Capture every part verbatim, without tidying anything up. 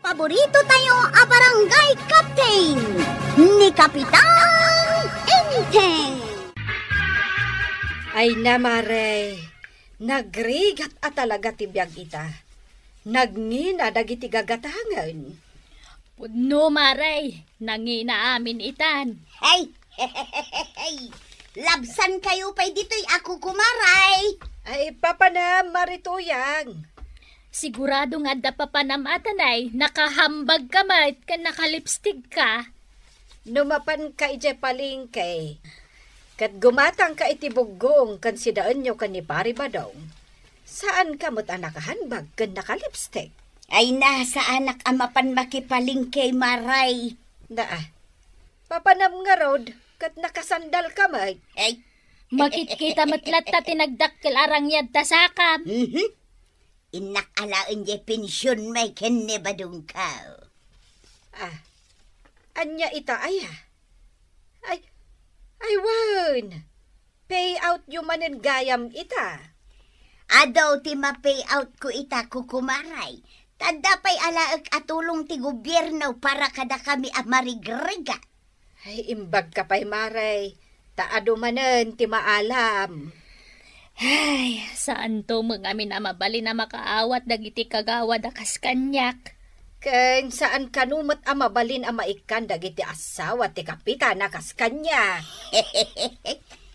Paborito tayo a barangay captain, ni Kapitan Enteng. Ay na, Mare, nagrigat a talaga ti biag ita. Nagngina dagiti gagatangen. Pudno, Mare, nangina amin itan. Ay, labsan kayo pay ditoy a kukumaray. Ay, papanam, Mare Tuyang. Sigurado nga adda papanam a tanay, nakahambag ka met ken nakalipstick ka. No mapan ka idiay palengke, ket gumatang ka iti buggong ken sidaenyo ken ni Pari Badong, saan ka met a nakahambag ken nakalipstick? Ay na, saanak a mapan makipalengke, Maray. Naa, papanam ngarud ket nakasandal ka met. Ay. Makitkita met latta ti nagdakkel a rangyad ta sakam. Mhm. Innak alaen diay pension mi ken ni Badongko. Ah, ania ita aya? Ay, ay wen, payout yo manen gayam ita. Adu ti ma-payout ko ita, kukumaray. Ta adda pay alaek a tulong ti gobierno para kadakami a marigrigat. Ay, imbag ka pay, Mare, ta adu manen ti maalam. Ay, saanto met ngamin a mabalin a makaawat dagiti kagawad a kas kaniak. Ken saan kano met a mabalin a maikkan dagiti asawa ti kapitan a kas kaniak.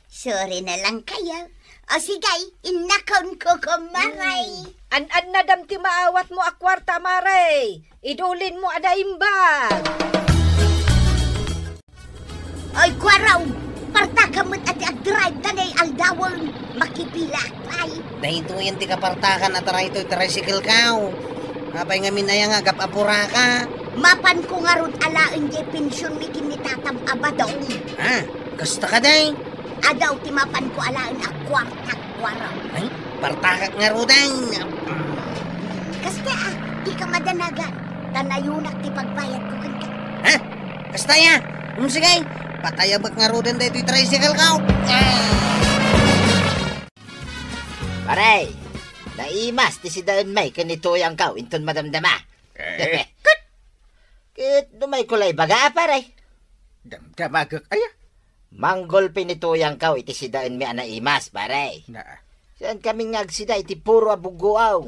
Sorry na lang kayo. O sige, innakon, kukumaray. Hmm. An-annadam ti maawatmo a kuarta, Mare. Idulinmo a naimbag. Ay, kuaraw! Partakam met a ti agdrive ta nay aldawen. Makipilak pay. Daytoyen ti kapartakan a taraytoy tricycle kaw. Apay ngamin aya nga agap-apuraka? Mapanko ngarud alaen diay pension mi ken ni tatam a Badong. Ah, kasta kadi? Adu ti mapanko alaen a kuarta, kuaraw. Ay, partakak ngaruden. Kasta, ah, dika madanagan. Ta nayunak ti pagbayadko kenka. Ha? Kasta aya? Um, sige. Patayam met ngaruden daytoy tricycle kaw. Ah! Pare, naimas ti sidaenmi ken ni Tuyangko inton madamdama. Eh. Ket, ket dumayko la ibaga, pare. Damdamagek aya? Manggolpe ni Tuyangko iti sidaenmi a naimas, pare. Naa. Saan kami nga agsida iti puro a buggoaw.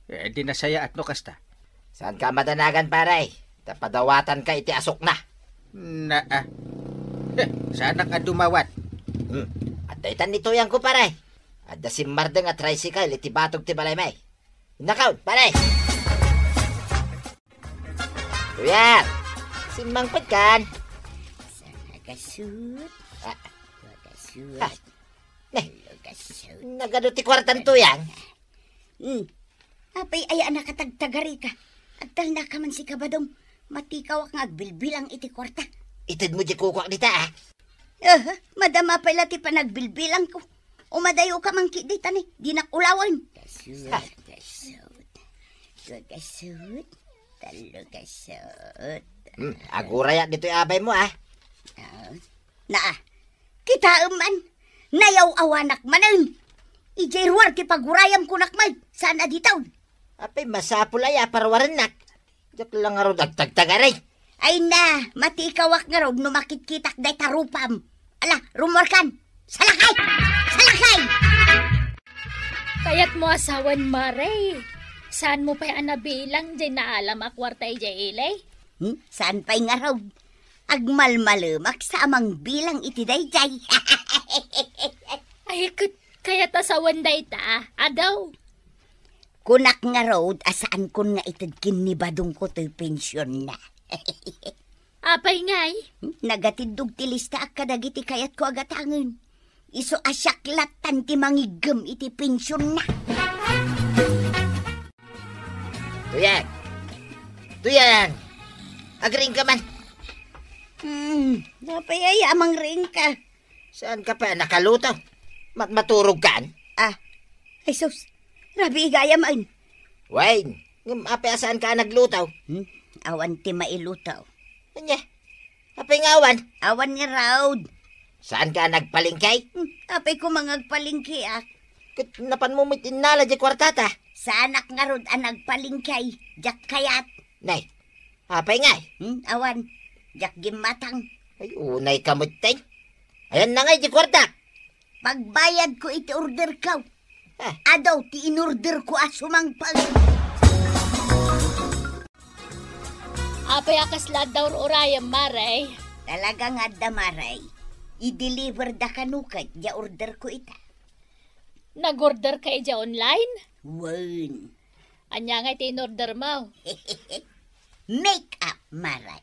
Eh, di nasayaat no kasta. Saan ka madanagan, pare? Ta padawatanka iti asukna. Naa. Eh, saanak a dumawat. Hmm. Adda itan ni Tuyangko, pare. Adda simmardeng a tricycle iti batog ti balaymi. Innakon, pare! Tuyang! Simmangpet kan? Saan a gasut? Ah. Dua gasut. Ah. Ne. Talo gasut. Nagadu ti kuartan, Tuyang? Hmm. Apay aya a nakatagtagari ka? Agtalna ka man si Kabadong. Matikawak nga agbilbilang iti kuarta. Itedmo di kukuak dita, ah. Aha, madama pay la ti panagbilbilangko. Umadayo ka man ketdi ta ni, dinak ulawen. Gasut, gasut. Dua gasut, talo gasut. Hmm, aguraya ditoy abaymo, ah. Ah, naa, kitaem man, nayaw-awanak manen. Idiay ruar ti pagurayam kunak met, saan a ditaw. Apay masapul aya a parwarennak? Diak la ngarud agtagtagari. Ay na, matikawak ngarud no makitkitak dayta rupam. Ala, rumuarkan. Salakay! Salakay! Kayatmo a sawen, Mare. Saanmo pay a nabilang diay naalam a kuarta idiay ili? Hmm? Saan pay ngarud? Agmalmalemak sa a mangbilang iti daydiay. Ay, ket kayat a sawen dayta, adu. Kunak ngarud a saankon nga ited ken ni Badongko toy pensionna. Apay ngay? Nagatiddog ti listaak kadagiti kayatko a gatangen. Isu a siak lattan ti mangiggem iti pensionna. Tuyang! Tuyang! Agriingka man. Hmm, apay aya a mangriingka? Saan ka pay a nakaluto? Mat-, maturog kan? Ah, ay sus, rabii gayam. Wen, ngem apay a saan ka a nagluto? Hmm? Awan ti mailuto. Ania? Apay nga awan? Awan ngarud. Saan ka a nagpalengke? Hmm, apay koma nga agpalengkeak? Ket napanmo met innala diay kuartata? Saanak ngarud a nagpalengke, diak kayat. Nay, Apay ngay? Hmm, awan. Diak gimmatang. Ay, unay ka met, tay. Ayan na ngay, di kwarta. Pagbayad ko iti order ko. Ah. Adu ti in-order ko a sumangpet. Apay a kasla adda ur-urayem, Mare? Talaga nga adda, Mare. I-deliver da kano ket, diay order ko ita. Nag-order ka idiay online? Wen. Ania ngay ti in-order mo? Make up, Mare.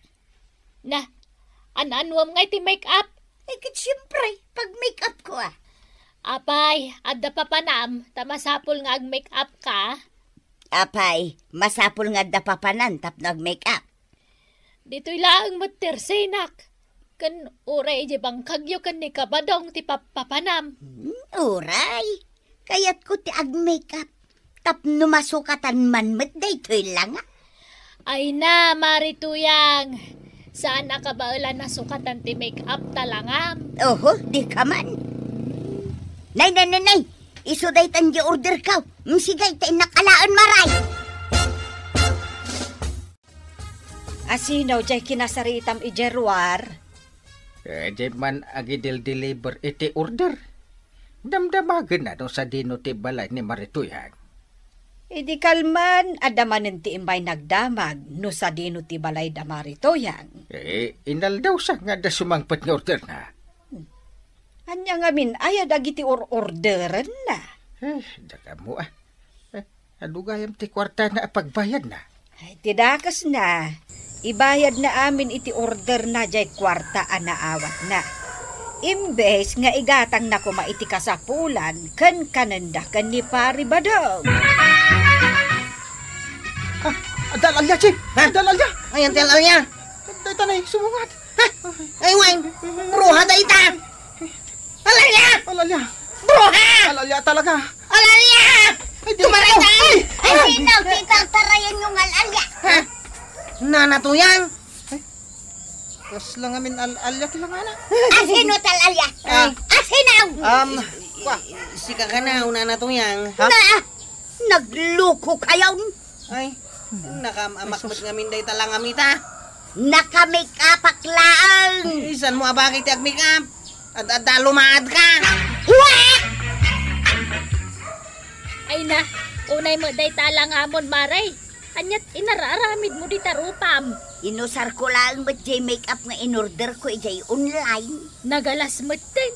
Na, an-anuem ngay ti make up? Eh, ket siyempre, pag-make up ko, ah. Apay, adda papanam, ta masapul nga ag-make up ka? Apay, masapul nga adda papanan tapno ag-make up. Ditoy laeng met ti arsenak. Ken uray idiay bangkagyo ken ni Kabadong ti pap-, papanam. Hmm, uray. Kayatko ti ag-make up. Tapno masukatan man met daytoy langa. Ay na, Mare Tuyang. Saan a kabaelan a sukatan ti make up ta langam. Oho, di ka man. Nay, nay, nay, nay. Isu daytan diay order ko. Mm, sige, ta innak alaen, Mare. Asino diay kinasaritam idiay ruar? Eh, diay man agidel-deliver iti order. Damdamagenna no sadino ti balay ni Mare Tuyang. Idi kalman, adda manen ti immay nagdamag no sadino ti balay da Mare Tuyang. Eh, inaldaw sa nga adda sumangpet nga orderna. Hmm. Ania ngamin aya dagiti or-orderenna? Eh, dagamo, ah. Eh, adu gayam ti kuartana a pagbayadna? Ay, ti dakesna, ibayadna amin iti orderna diay kuarta a naawatna. Imbes nga igatangna koma iti kasapulan ken kanenda ken ni Pari Badong. Ah, adda al-alia, Chief! Ha? Adda al-alia! Ayan ti al-alia! Dayta nay, sumungat! Ha? Ay, wen! Bruha dayta! Al-alia! Al-alia! Bruha! Al-alia talaga! Al-alia! Ay, di Tumaray ko. Ay! Ay, sino ti tartarayan yung al-alia? Ha? Nana Tuyang? Ay, kasla ngamin al-alia ti langana. Asino ti al-alia? Ah. Asino? Um, kwa. Sika ka na, Nana Tuyang. Ha? Na, nagluko kayon. Ay, nakam-amak met ngamin dayta langam ita. Naka-make-upak laeng. Ay, saan mo abagay ti ag-make-up? Ad-, adda lumaad ka. Wa! Ay na, unay met dayta langamon, Mare. Aniat inararamid mo dita rupam? Inusar ko laeng met jay make-up nga in-order ko ijay online. Nagalas metten.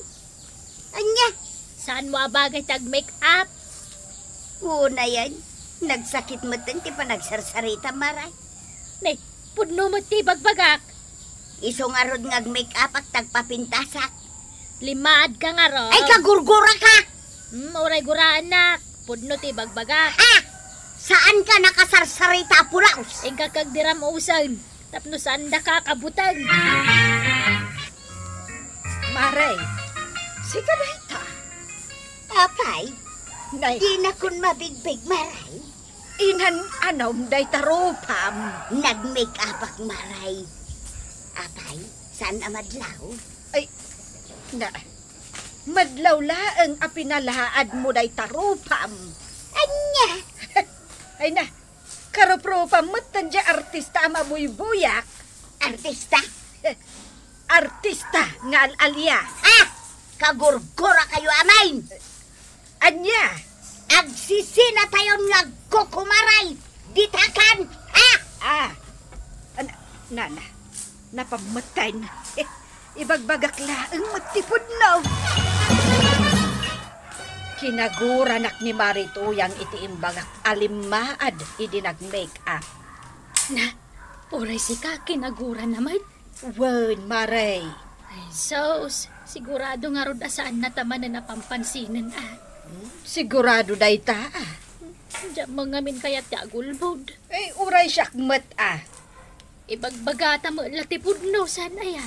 Ania? Saan mo abagay ti ag-make-up? Unayen, nagsakit metten ti panagsarsarita, Mare. Ne, pudno met ti ibagbagak. Isu ngarud nga ag-make-upak ta agpapintasak. Limaad ka ngarud. Ay, kagurgura ka! Hmm, uray guraanak. Pudno ti ibagbagak. Ah! Saan ka nakasarsarita a pulaos? Inka kagdiram usen. Tapno saan daka kabuteng. Mare, sika dayta? Apay, nay, dinakon mabigbig, Mare. Inan-anom dayta rupam. Nag-make-upak, Mare. Apay, saan a madlaw? Ay, na, madlaw laeng a pinalaad mo dayta rupam. Ania? Ay na, karuprupam metten jay artista a mabuybuyak. Artista? Artista nga al-alia. Ah! Kagurgura kayo, amin! Ania? Agsisinatayon nga agkukumaray ditakan, ha? Ah. An-, nana, napammetten. Ibagbagak laeng met ti pudno. Kinaguranak ni Mare Tuyang iti imbagak a limmaad idi nag-make-up. Na, uray sika, kinagurana met. Wen, Mare. Ay, sus, sigurado ngarud a saanna ta manen a pampansinen, a. Hmm, sigurado dayta, a. Diak man ngamin kayat ti agulbod. Ay, uray siak met, a. Ibagbagata met la ti pudno, saan aya?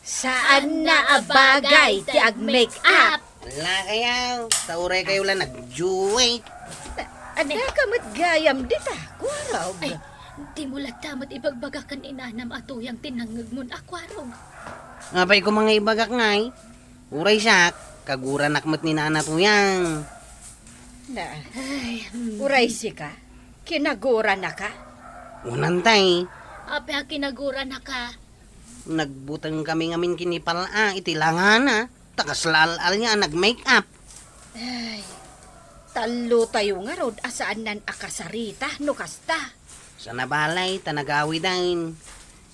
Saanna a bagay ti ag-make-up. Ala kayo, ta uray kayo la nagjuway. Adda ka met gayam dita, Kuarog. Ay, dimo latta met ibagbaga ken inanam a Tuyang ti nangngegmon a Kuarog. Apay koma nga ibagak ngay, uray siak, kaguranak met ni Nana Tuyang. Na, ay, hmm. Uray sika, kinaguranaka? Unan tay, Apay a kinaguranaka? Nagbuteng kami ngamin ken ni Pal-a iti langana, ta kasla al-alia a nag-make-up. Ay, tallotayo ngarud a saannan a kasarita no kasta. Saan a balay ta nagawiden.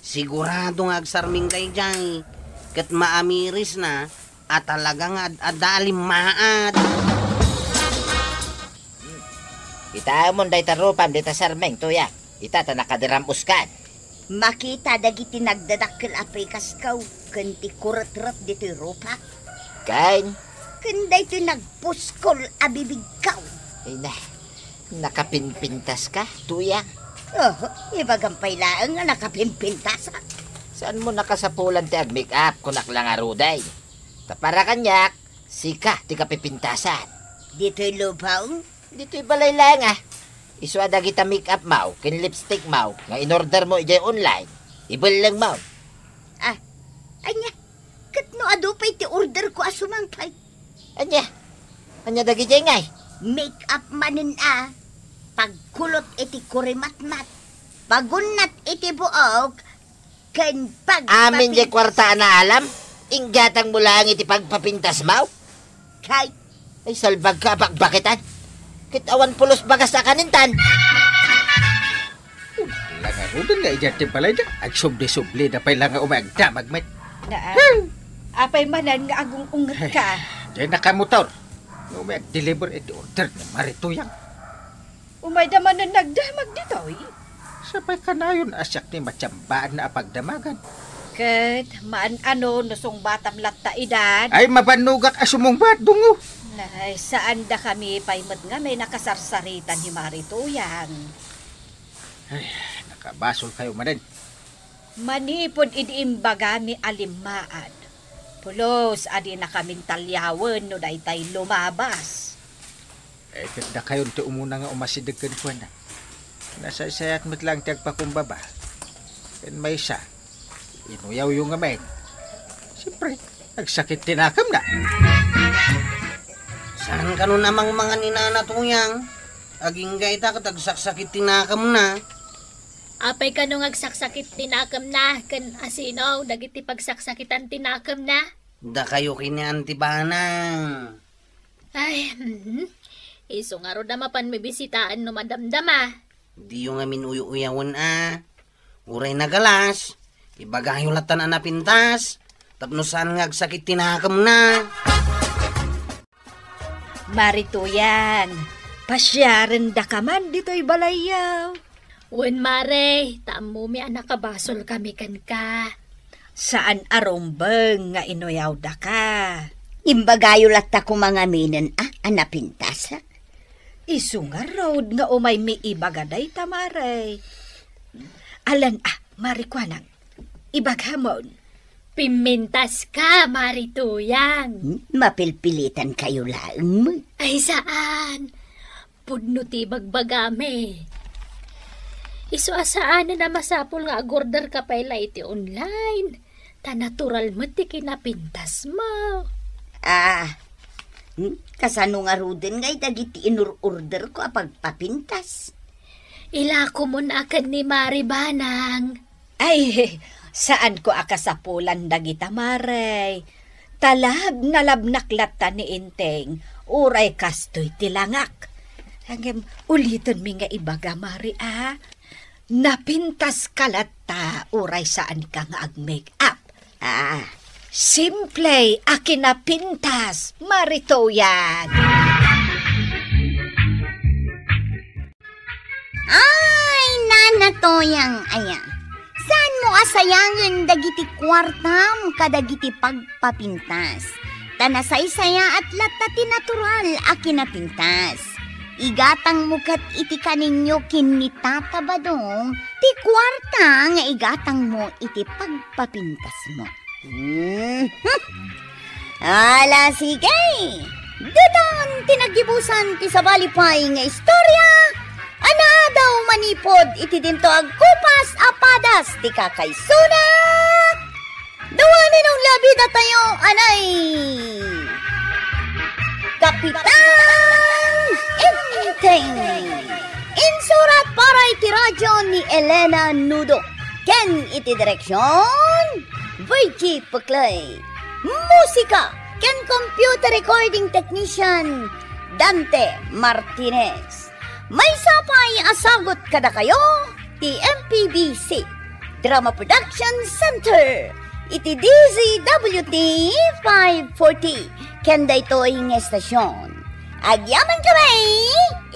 Sigurado nga agsarming daydiay, ket maamirisna a talaga nga ad-adda a limmaad. Kitaemon dayta rupam dita sarming, Tuyang. Ita ta nakadiram-uskan. Makita dagiti nagdadakkel a pekaskaw ken ti kuretret ditoy rupak. Ken? Ken daytoy nagpuskol a bibigkaw. Ay na, nakapinpintaska, Tuyang? Oho, ibagam pay laeng nga nakapinpintasak. Saanmo nakasapulan ti ag-make-up, kunak la ngaruden. Ta para kaniak, sika ti kapipintasan. Ditoy lubong? Ditoy balay laeng a. Isu a dagita make-up maw, ken lipstick maw, nga in-order mo idiay online. Ibelleng maw. Ah, ania? Ket no adu pay ti order ko a sumangpet? Ania? Ania dagiti ngay? Make-up manen a. Pagkulot iti kurimatmat. Pagunnat iti buok. Ken pag- Amin diay kuarta a naalam, inggatangmo laeng iti pagpapintas maw? Kay? Ay, salbagka a bakbaketan. Ket awan pulos bagas a kanintan. Langaruden nga idiay ti balayda, agsubli-sublida pay la nga umay agdamag met. Naa. Hmm. Apay manen nga agung-ungetka? Ay, diay nakamotor. Nga umay agdeliver iti order ni Mari Tuyang. Umayda manen nagdamag ditoy? Sapay kanayon a siak ti matiambaanna a pagdamagan. Ket maan-ano no sungbatam latta idan? Ay, mabannogak a sumungbat, dungo. Ay, saandakami pay met ngamin a kasarsaritan ni Mari Tuyang. Ay, nakabasolkayo manen. Manipud idi imbagami a limmaad, pulos a dinakamin taliawen no daytay lumabas. Eh, ket dakayon ti umuna nga umasideg kenkuana. Nasaysayat met laeng ti agpakumbaba. Ken maysa, inuyawyo ngamin. Siempre, nagsakit ti nakemna. Saan kano namangmangan ni Nana Tuyang? Agingga ita ket agsaksakit ti nakemna. Apay kano nga agsaksakit ti nakemna ken asino dagiti pagsaksakitan ti nakemna? Dakayo ken ni Auntie Banang. Ay, mhm. Isu ngarud a mapan mibisitaan no madamdama. Diyo ngamin uyo-uyawen a. Uray nagalas, ibagayo lattan a napintas, tapno saan nga agsakit ti nakemna. Mari Tuyang, pasiarendaka man ditoy balayyo. Wen, Mare, ta ammomi a nakabasolkami kenka. Saan a rumbeng nga inuyawdaka. Imbagayo latta koma ngaminen a, a napintasak. Isu ngarud nga umaymi ibaga dayta, Mare. Alan a, Mari Kuanang, ibagamon. Pimmintaska, Mari Tuyang. Hmm, mapilpilitankayo laeng met. Ay, saan. Pudno ti ibagbagami. Isu a saanen a masapul nga agorder ka pay la iti online. Ta natural met ti kinapintasmo. Ah, hmm, kasano ngaruden ngay dagiti inur-order ko a pagpapintas? Ilakomon a ken ni Mari Banang. Ay, saanko a kasapulan dagita, Mare. Ta labnalabnak latta ni Enteng, uray kastoy ti langak. Ngem, ulitonmi nga ibaga, Mare, a. Napintaska latta, uray saanka nga ag-make-up. Ah, simple a kinapintas, Mari Tuyang. Ay, Nana Tuyang aya. Saanmo a sayangen dagiti kuartam kadagiti pagpapintas. Ta nasaysayaat latta ti natural a kinapintas. Igatangmo ket iti kaninyo ken ni Tata Badong ti kuarta nga igatangmo iti pagpapintasmo. Mhm. Ala, sige! Daytan ti naggibusan ti sabali pay nga istorya a naadaw manipud iti dinto agkupas a padas ti kakaisuna. Dawanen ong labida tayo, anay! Kapitan Enteng! Insurat para iti radyo ni Elena Nudo. Ken iti direksion, Virgie Puclay. Musika ken computer recording technician, Dante Martinez. Maysa pay a sagut kadakayo ti M P B C Drama Production Center iti D Z W T five forty ken daytoy nga estasion. Agyaman kami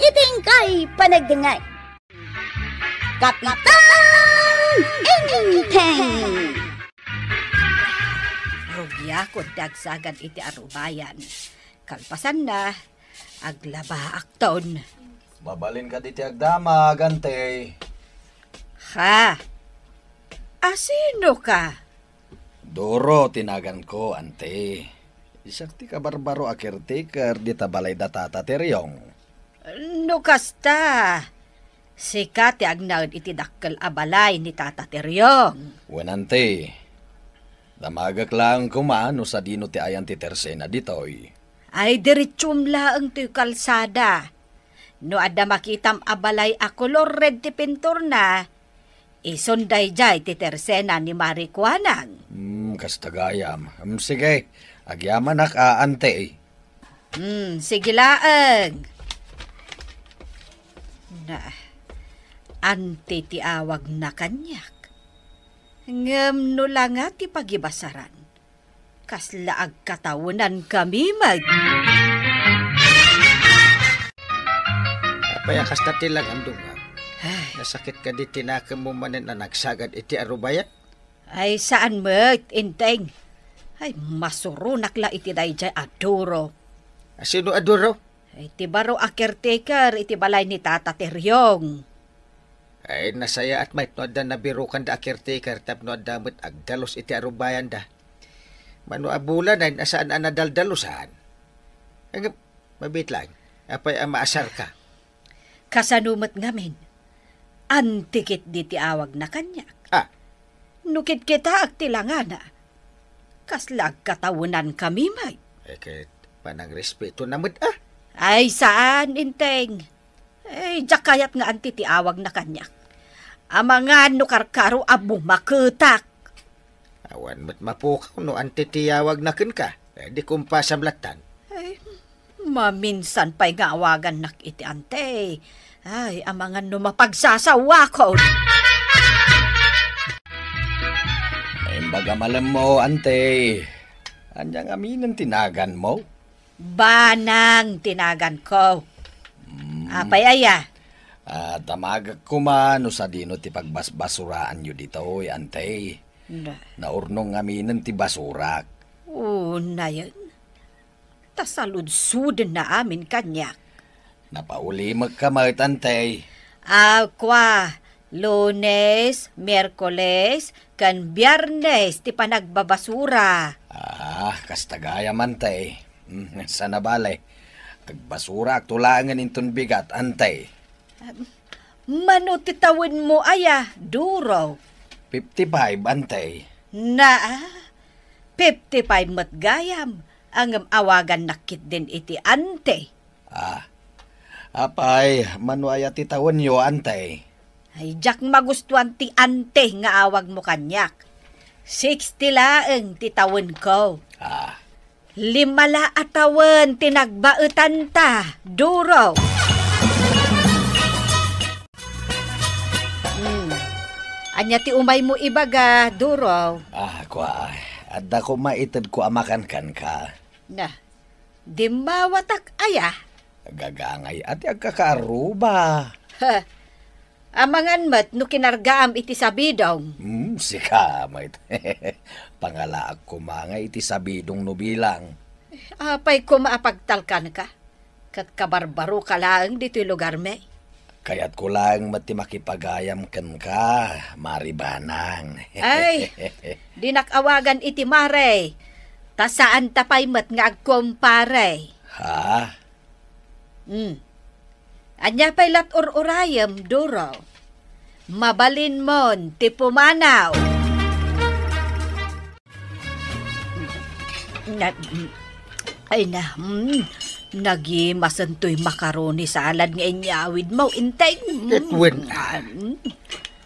iti inkay panagdengngeg. Kapitan Enteng! Rugiakon ti agsagad iti arubayan. Kalpasanna, aglabaakton. Mabalin kadi ti agdamag, Ante? Ha? Asino ka? Duro ti naganko, Ante. Siak ti kabarbaro a caretaker dita balay da Tata Teriong. No kasta, sika ti agnaed iti dakkel a balay ni Tata Teriong. Wen, Ante. Damagek laeng koma no sadino ti ayan ti tersena ditoy. Ay, diretsom laeng toy kalsada. No adda makitam a balay a kolor red ti pinturna, isun daydiay ti tersena ni Mari Kuanang. Hmm, kasta gayam. Hmm, sige, agyamanak a, Ante. Hmm, sige laeng. Na, Ante ti awagna kaniak. Ngem no la nga ti pagibasaran, kasla agkatawenan kami met. Apay a kasta ti langandunga? Ay. Nasakit kadi ti nakemmo manen a nagsagad iti arubayan? Ay, saan met, Enteng. Ay, masuronak la iti daydiay a duro. Asino a duro? Ay, ti baro a caretaker iti balay ni Tata Teriong. Ay, nasayaat met no adda nabirokanda a caretaker tapno adda met agdalus iti arubayanda. Mano a bulan ay nasaan a nadaldalusan. Ngem, mabiit laeng, apay a maasarka? Kasano met ngamin? Ante ketdi ti awagna kaniak. Ah. No kitkitaek ti langana, kasla agkatawenan kami met. Eh, ket panangrespeto na met, ah. Ay, saan, Enteng. Eh, diak kayat nga Ante ti awagna kaniak. Amangan no karkaro a bumaketak. Awan met mapukaw no Ante ti awagna kenka. Eh, di kumpasam lattan. Ay, maminsan pay nga awagannak iti Ante. Ay, amangan no mapagsasawakon. Imbagam a lemmo, Ante. Ania ngaminen ti naganmo? Banang ti naganko. Hmm. Apay aya? Ah, damagek koma no sadino ti pagbasbasuraanyo ditoy, Ante. Na. Naurnong ngaminen ti basurak. Unayen. Ta saludsodenna amin kaniak. Napaulimekka met, Ante. Ah, kua, Lunes, Miyerkules, ken Biyernes ti panagbabasura. Ah, kasta gayam, Ante. Hmm, sana bale. Agbasuraakto laengen inton bigat, Ante. Mano ti tawenmo aya, Duro? Fifty-five, Ante. Naa, fifty-five met gayam, ngem awagannak ketdin iti Ante. Ah, apay, mano aya ti tawenyo, Ante? Ay, diak magustuan ti Ante nga awagmo kaniak. Sixty laeng ti tawenko. Ah. Lima la a tawen ti nagbaetanta, Duro. Hmm. Ania ti umaymo ibaga, Duro? Ah, kua, adda koma itedko a makankanka. Na, dimmawatak aya? Gagangay a ti agkakaaruba. Ha, amangan met no kinargaam iti sabidong. Hmm, sika met. Pangalaak koma nga iti sabidong no bilang. Apay koma a pagtalkanka? Ket kabarbaroka laeng ditoy lugarmi. Kayatko laeng met ti makipagayam kenka, Mari Banang. Ay, dinak awagan iti Mare. Ta saanta pay met nga agkumpare. Ha? Hmm. Ania pay lat ur-urayem, Duro? Mabalinmon ti pumanaw. Na, ay na, mm, nagimasen toy macaroni salad nga inyawidmo, Enteng. Mm. Ket wen. Ah, mm.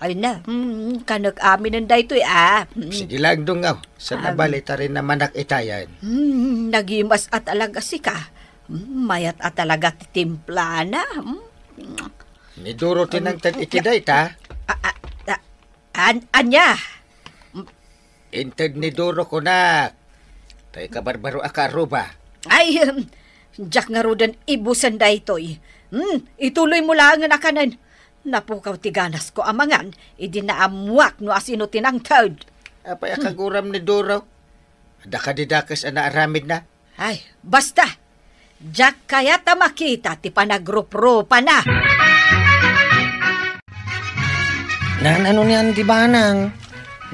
Ay na, hmm, kanek aminen daytoy, ah. Hmm. Sige lang, Dungaw. Saan a bali, tarin na manak itayan. Hmm, nagimas a talaga sika. Hmm, mayat a talaga ti timplana. Hmm. Ni Duro ti nangted iti dayta? A-, a-, a-, an-, anya? Inted ni Duro kunak. Tay kabarbaro a kaarruba. Ay, hmm, diak ngaruden ibusen daytoy. Hmm, ituloy mo laengen a kanen. Napukaw ti ganasko a mangan, idi naammuak no asino ti nangted. Apay a kaguram ni Duro? Adda kadi dakes a naaramidna? Ay, basta! Diak kayat a makita ti panagruprupana. Naan-ano niyan ti banang?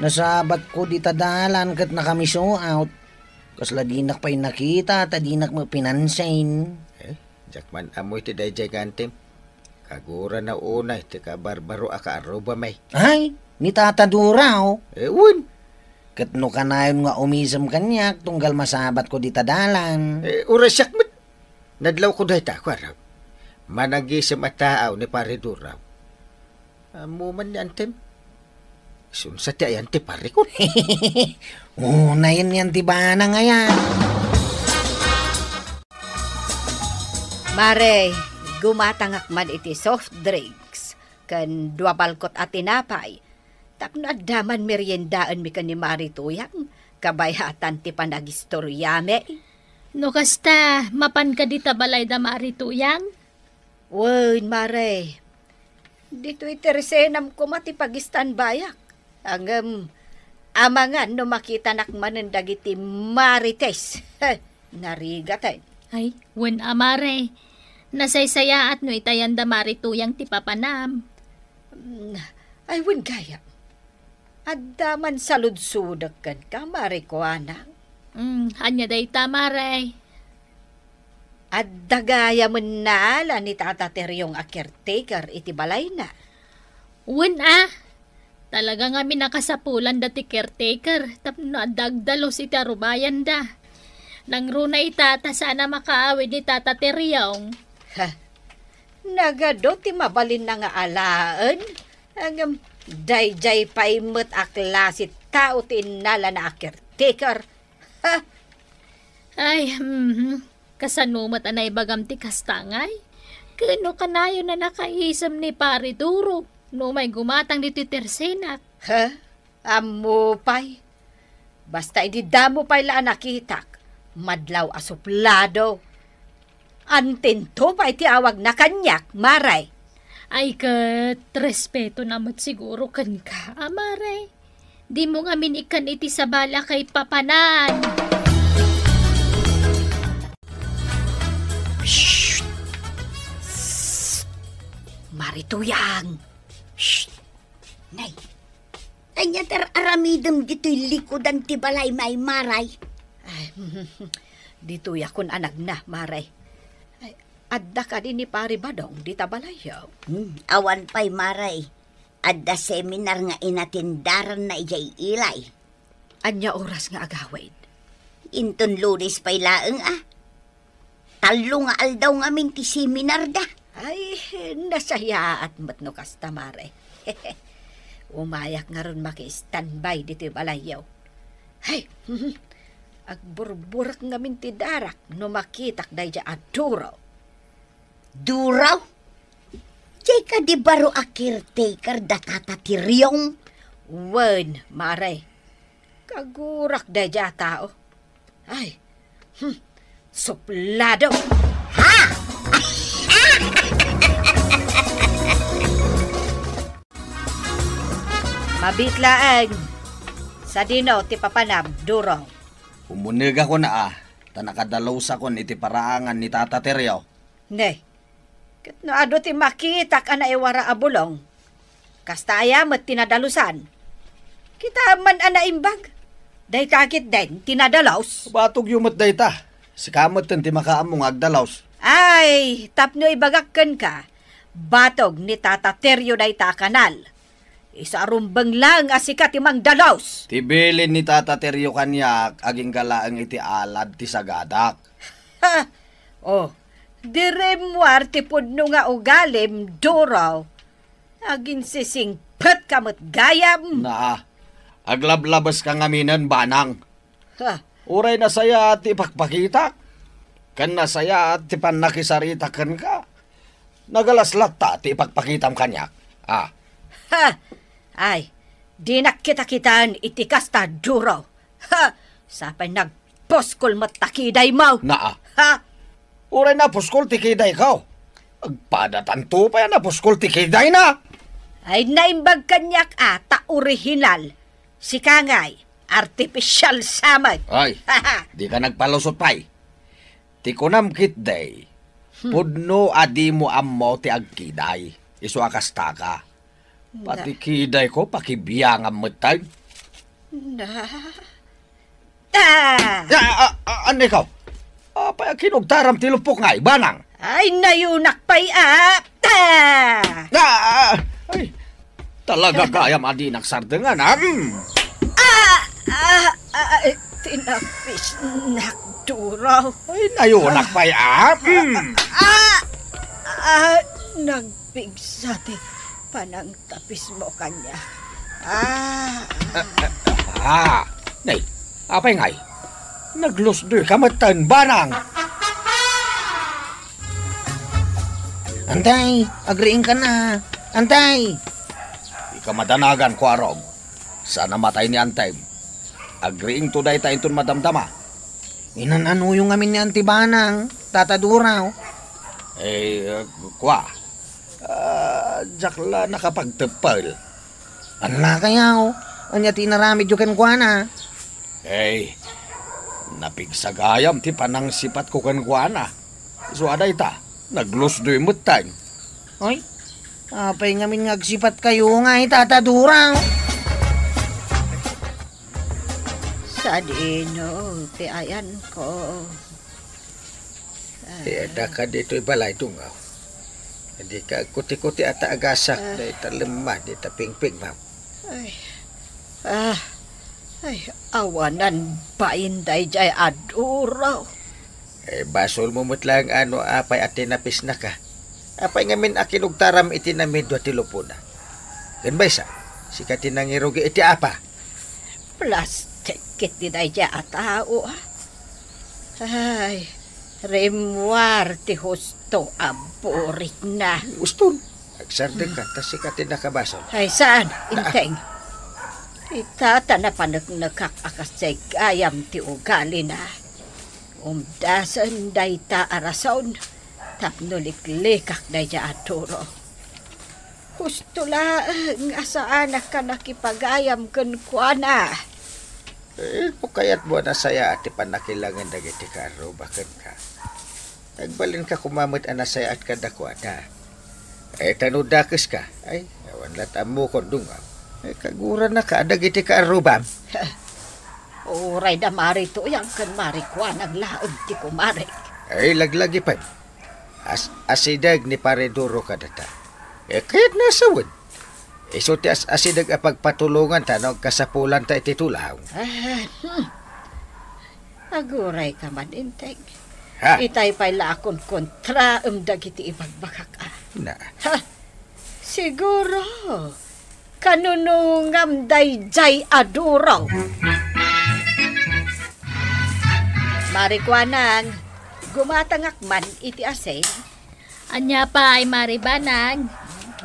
Nasabatko dita dalan ket nakamisuot. Kasla dinak pay nakita, ta dinak met pinansin. Eh, diak man ammo iti daydiay nga antim. Kagurana unay ti kabarbaro a kaarrubami. Ay, ni Tata Duraw. Eh, wen. Ket no kanayon nga umisem kaniak, tunggal masabatko dita dalan. Eh, uray siak met. Nadlawko dayta, kuarag. Managisem a taaw ni Pare Duraw. Ammo man ni antim. Isunsa ti ayan ti parikot? Unayen yan ti bana nga yan. Mare, gumatangak man iti soft drinks ken dua balkot a tinapay tapno adda man meriendaenmi ken ni Mari Tuyang kabayatan ti panagistoriami. No kasta, mapan kadi ta balay da Mari Tuyang? Wen, Mare. Ditoy tersenam koma ti pagistanbayak. Ngem, amangan no makitanak manen dagiti marites. Narigaten. Ay, wen a, Mare. Nasaysayaat no itayan da Mari Tuyang ti papanam. Mm, ay, wen gayam. Adda man saludsodek kenka, Mare Kuana. Mm, ania dayta, Mare? Adda gayamen naala ni Tata Teriong a caretaker iti balayna. Wen a, talaga ngamin a kasapulan dati caretaker tapno adda agdalus iti arubayanda. Nangruna ita ta saan a makaawid ni Tata Teriong. Ha, nagadu ti mabalinna nga alaen. Ngem, daydiay pay met a klase tao ti innalana a caretaker. Ha? Ay, mhm. Kasano met a naibagam ti kasta ngay? Ken no kanayon a nakaisem ni Pare Duro, no umay gumatang ditoy tersenak. Ha? Ammo pay. Basta idi damo pay la a nakitak, madlaw a suplado. Antinto pay ti awagna kaniak, Mare. Ay ket, respeto na met siguro kenka, a Mare. Dimo ngamin ikkan iti sabali a kaipapanan. Shh! Shh! Mare Tuyang! Shh! Nay, ania ti ar-aramidem ditoy likudan ti balay, Mare? Ay, ditoy a kun-anagna, Mare. Ay, adda kadi ni Pare Badong dita balayyo? Hmm, awan pay, Mare. Adda seminar nga inatendaranna idiay Ilay. Ania oras nga agawid? Inton Lunes pay laeng a. Tallo nga aldaw ngamin ti seminarda. Ay, nasayaat met no kasta, Mare. Umayak ngarud maki-standby ditoy balayyo. Ay, agburburek ngamin ti darak no makitak daydiay a Duro. Duro? Diay kadi baro a caretaker da Tata Tiriong? Wen, Mare. Kagurak daydiay a tao. Ay, hmm, suplado. Ha? Mabiit laeng. Sadino ti papanam, Duro? Umunegakon a, ta nakadalosakon iti paraangan ni Tata Terio. Ne, ket no adu ti makitak a naiwara a bulong, kasta aya met ti nadalusan? Kita man a naimbag. Dayta ketdin ti nadalos. Batogyo met dayta. Sika metten ti makaammo nga agdalos. Ay, tapno ibagak kenka, batog ni Tata Terio dayta a kanal. Isu a rumbeng laeng a sika ti mangdalos. Ti bilin ni Tata Terio kaniak, agingga laeng iti alad ti sagadak. Ha! Oh, di rimmuar ti pudno nga ugalim, Duro. Aginsisingpet Nagpet ka met gayam. Na, aglablabeska ngaminen, Banang. Ha? Uray nasayaat ti ipakpakitak, ken nasayaat ti pannakisarita kenka, nagalas latta ti ipakpakitam kaniak. Ah. Ha! Ay, dinak kita kitaen iti kasta, Duro. Ha! Sapay nagpuskol met ta kidaymo. Naa. Ha! Uray napuskol ti kidayko, agpadatanto pay a napuskol ti kidayna. Ay, naimbag kaniak a ta orihinal. Sika ngay, artipisyal sa met. Ay, dika nagpalusot pay. Ti kunam ketdi, Hmm. Pudno a dimo ammo ti agkiday, isu a kastaka. Na- Pati kidayko, pakibiangam metten. Na- Ah! Ah, ah, ah, anay ka? Apay a kinugtaram ti lupok ngay, Banang? Ay, nayunak pay, ah! Ah! Ah, ah, ay, talaga gayam a dinak sardengan, ah? Mm. Ah! Ah! Ah! Ay, tinapisnak, Duro. Ay, nayunak pay, ah? Mm. Ah! Ah! Nagpigsa ti panang tapismo kaniak. Ah. Ah, ah, ah. Nay, apay ngay? Naglusdoy ka metten, Banang. Antay, agriing ka na. Antay. Ika madanagan, Kuarog. Saan a matay ni Antay. Agriingto dayta inton madamdama. Inan-anuyo ngamin ni Anti Banang, Tata Duraw? Eh, uh, kwa, Ah, diak la nakapagteppel. Anna kayaw? Ania ti inaramidyo kenkuana? Ey, napigsa gayam ti panangsipatko kenkuana. Isu a dayta, naglusdoy metten. Ay, apay ngamin nga agsipatkayo nga itataduran? Sadino ti ayanko? Ti adda kaditoy balay, Dungaw. Dika agkuti-kuti a ta agasak, Ah. dayta lemma, dita pingping, ma'am. Ay. Ah. Ay, awanan bain dayjay a Duraw. Eh, basolmo met laeng no apay a tinapisnaka. Apay ngamin a kinugtaram iti namidua ti lupona? Ken maysa, sika ti nangirugi iti apa? Plastik ket ti dayjay a tao, ah. Ay, rimmuar ti husto a burikna. Uston, agsardengka, ta sika ti nakabasol. Ay, saan, Inteng? Ita ta napaneknekak a kasjay gayam ti ugalina. Umdasen dayta a rason tapno liklikak dayjay a Duraw. Husto laeng a saanak a nakipagayam kenkuana. Eh, no kayatmo a nasayaat ti pannakilangen dagiti kaarruba kenka, agbalinka koma met a nasayaat kadakuada. Eh, ta no dakeska, ay, awan la't ammokon, Dungaw. Eh, kaguranaka dagiti kaarrubam. Uray da Mari Tuyang ken Mari Kuanang laeng ti kumarek. Ay, laglagipen. As-, asideg ni Pare Duro kadata. Eh, kayatna a sawen. Isu ti as-, asideg a pagpatulonganta no agkasapulanta iti tulaw. Ah, hmm. Agurayka man, Inteng. Ha? Itay pay la a konkontraem dagiti ibagbagak, ah. Na. Ha? Siguro, kanunungam dayjay a Duro. Mari Kuanang, gumatangak man iti asin. Ania pay, Mari Banang?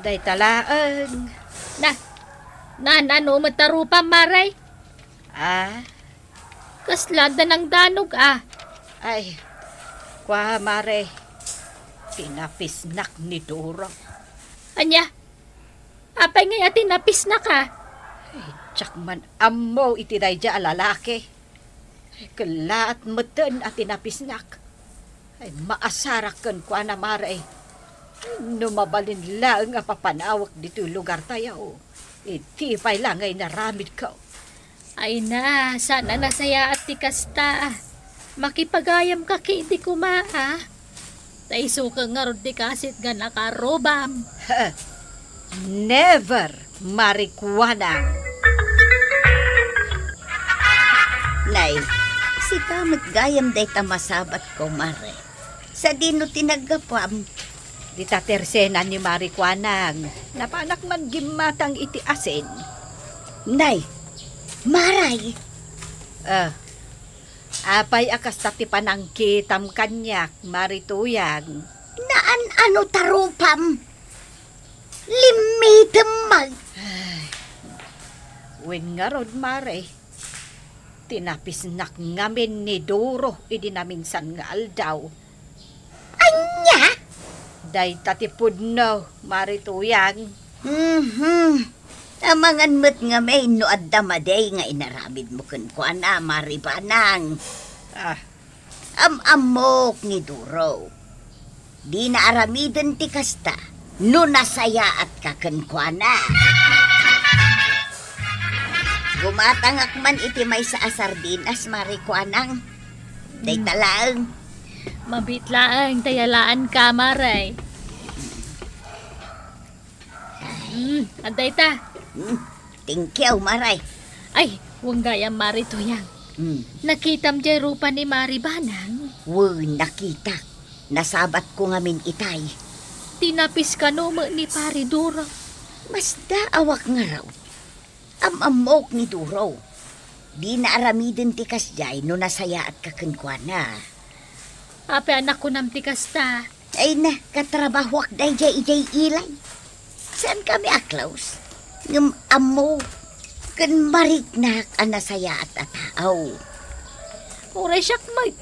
Dayta laeng. Na, naan-ano met a rupam, Mari? Ah? Kasla danangdanog, ah. Ay, kua, Mari. Tinapisnak ni Duro. Ania? Apay ngay a tinapisnaka? Ay, diak man ammo iti dayjay a lalaki. Ay, kellaat metten a tinapisnak. Ay, maasarak kenkuana, Mari. No mabalin laeng a papanawek ditoy lugartayo, idi pay la nga inaramidko. Ay na, saan a nasayaat ti kasta. Makipagayamka ketdi koma, a. Ta isuka ngarud ti kasitgan a kaarrubam. Never, Mari Kuanang. Nay, sika met gayam dayta masabatko, Mari. Sadino ti naggapuam? Dita tersenan ni Mari Kuanang, napanak man gimmatang iti asin. Nay, Maray! Ah, apay a kasta ti panangkitam kaniak, Mari Tuyang? Naan-ano ta rupam? Limmitem man. Ay, wen ngarud, Mare, tinapisnak ngamin ni Duro idi naminsan nga aldaw. Ania? Dayta ti pudno, Mari Tuyang. Mhm. Amangan met ngamin no adda madi nga inaramidmo kenkuana, Mari Banang. Ah. Am-ammok ni Duro. Dina aramiden ti kasta no nasayaatka kenkuana. Gumatangak man iti maysa a sardinas, Mari Kuanang. Dayta laeng. Mabiit laeng ta yalaanka, Mare. Mm, adda ita. Mm, thank you, Maray. Ay, wen gayam, Mari Tuyang. Mm. Nakitam jay rupa ni Mari Banang? Wen, nakitak. Nasabatko ngamin itay. Tinapis kano met ni Pari Duro? Masdaawak ngarud. Am-ammok ni Duro. Dina aramiden ti kasdiay no nasayaatka kenkuana. Apay a nakunam ti kasta? Ay na, katrabahoak daydiay idiay ilay. Saankami a close. Ngem ammo, ken mariknak a nasayaat a tao. Uray siak met,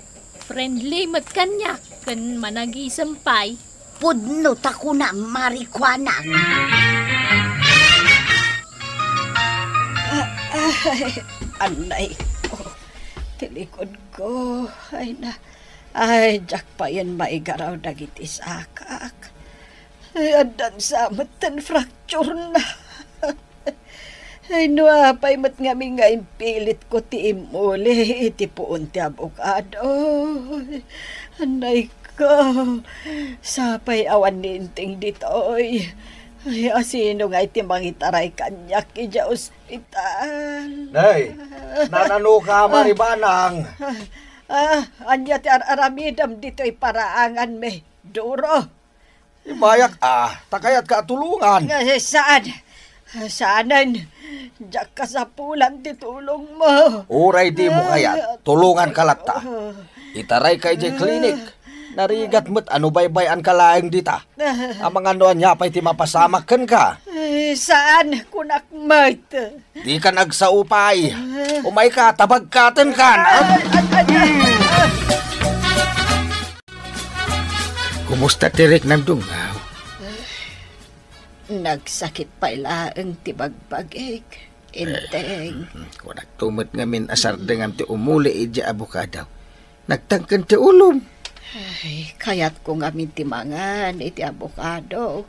friendly met kaniak, ken managisem pay. Pudno ta kuna Mari Kuanang. Ah, ay, anay ko. Ti likod ko. Ay na. Ay, diak payen maigaraw dagiti sakak. Ay, addan sa met ten fracture na. Ay, no apay met ngamin nga impilitko ti imuli iti puon ti abokado. Anay ko, sapay awan ni Inting ditoy. Ay, asino ngay ti mangitaray kaniak idiay ospital? Nay, nanano ka, Mari Banang? Ah, ania ti ar-aramidem ditoy paraanganmi, Duro? Ibayak, ah, ta kayatka a tulongan. Eh, saan? Saanen? Diak kasapulan ti tulongmo. Uray dimo kayat, tulonganka latta. Itarayka idiay klinik. Narigat met a no baybay-anka laeng dita. Amangan no ania pay ti mapasamak kenka. Eh, saan? Kunak met. Dikan agsao pay. Umayka, ta bagkatenkan. Ay, ay, ay, ay, ay. Kumusta ti riknam, Dungaw? Nagsakit pay laeng ti bagbagik, Inteng. Eh, kunak to met ngamin a sardengam ti umuli idiay abokado. Nagtangken ti ulom. Ay, kayatko ngamin ti mangan iti abokado.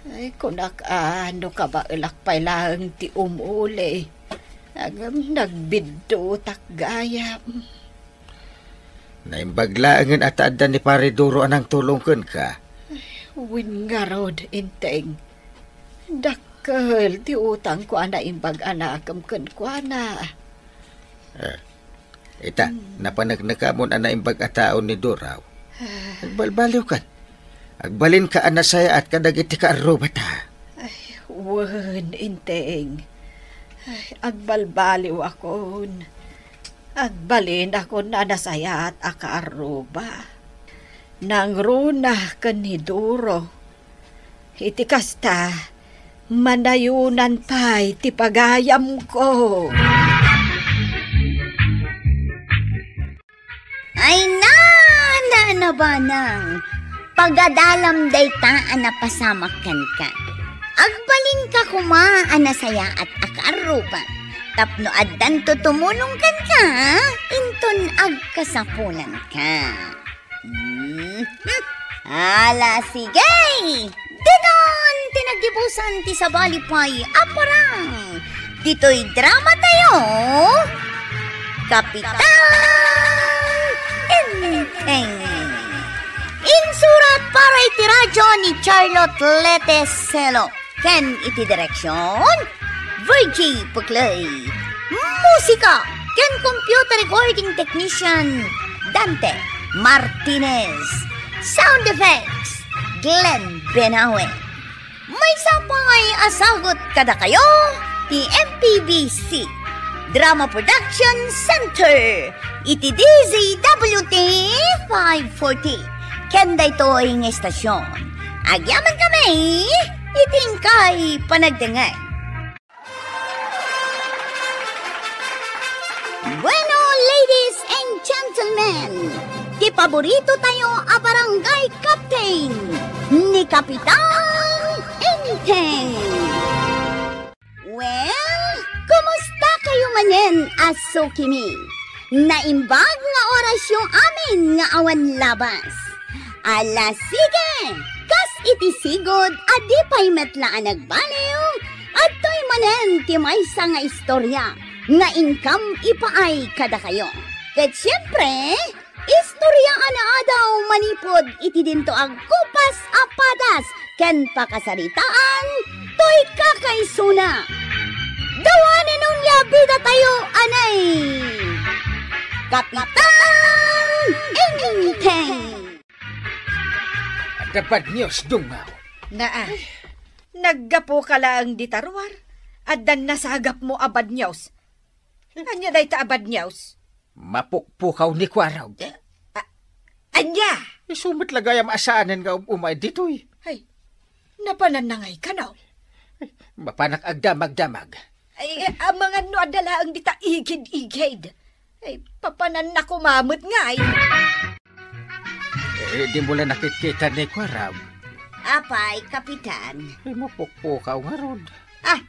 Ay, kunak a no kabaelak pay laeng ti umuli. Ngem nagbiddutak gayam. Naimbag laengen a ta adda ni Pare Duro a nangtulong kenka. Wen ngarud, Inteng. Dakkel ti utangko a naimbag a nakem kenkuana. Eh, ita, hmm, napaneknekamon a naimbag a tao ni Duro. Ah. Agbalbaliwkan. Agbalinka a nasayaat kadagiti kaarrubata. Ay, wen, Inteng. Ay, agbalbaliwakon. Agbalinakon a nasayaat a kaarruba. Nangruna ken ni Duro. Iti kasta, manayonan pay ti pagayamko. Ay na, Nana Banang, pagadalam dayta a napasamak kenka. Agbalinka koma a nasayaat a kaarruba tapno addanto tumulong kenka, inton agkasapulanka. Mhm. Ala, sige! Ditan ti naggibusan ti sabali pay a parang. Ditoy drama tayo, Kapitan Enteng. Insurat para iti radyo ni Charlotte Lete Celo. Ken iti direksyon, Virgie Puclay. Musika ken computer recording technician, Dante Martinez. Sound effects, Glenn Benawe. Maysa pay a sagut kadakayo ti M P B C Drama Production Center iti D Z W T five forty. Ken daytoy nga istasyon, agyaman kami iti inkay panagdengngeg. Bueno, ladies and gentlemen, ti paborito tayo a barangay captain, ni Kapitan Enteng. Well, kumusta kayo manen a sukimi? Naimbag nga orasyo amin nga awan labas. Ala, sige! Kas iti sigud a di pay met la a nagbaliw, adtoy manen ti maysa nga istorya nga inkam ipaay kadakayo. Ket siempre, istorya a naadaw manipud iti dinto agkupas a padas ken pakasaritaan toy kakaisuna. Dawanen onia bidatayo, anay! Kapitan Enteng! Adda bad news, Dungaw. Naa, naggapuka laeng dita ruar. Addan nasagapmo a bad news. Ania dayta a bad news? Mapukpukaw ni Kuarog. A-, ania? Isu met la gayam a saanen nga um-umay ditoy. Ay, napananna ngay kano? Mapanak agdamagdamag. Ay, amangan no adda laeng dita igid-igid. Ay, papananna koma met ngay. Eh, dimo la nakitkita ni Kuarog? Apay, Kapitan? Eh, mapukpukaw ngarud. Ah,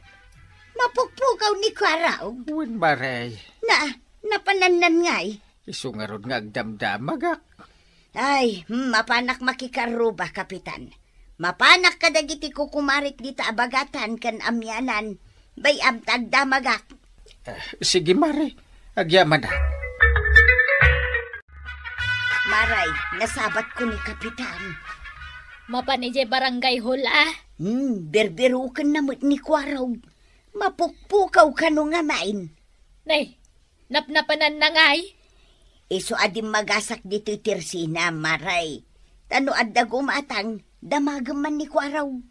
mapukpukaw ni Kuarog? Wen, Mare. Na, napanannan ngay? Isu ngarud nga agdamdamagak. Ay, hmm, mapanak makikarruba, Kapitan. Mapanak kadagiti kukumarik dita a bagatan ken amianan, bay-am ta agdamagak. Ah, sige, Mare. Agyamanak. Maray, nasabatko ni Kapitan. Mapan idiay barangay hall, a? Hmm, birbirukenna met ni Kuarog. Mapukpukaw kano ngamin. Nay, napnapananna ngay? Isu a dimmagasak ditoy tersina, Maray. Ta no adda gumatang, damagem man ni Kuarog.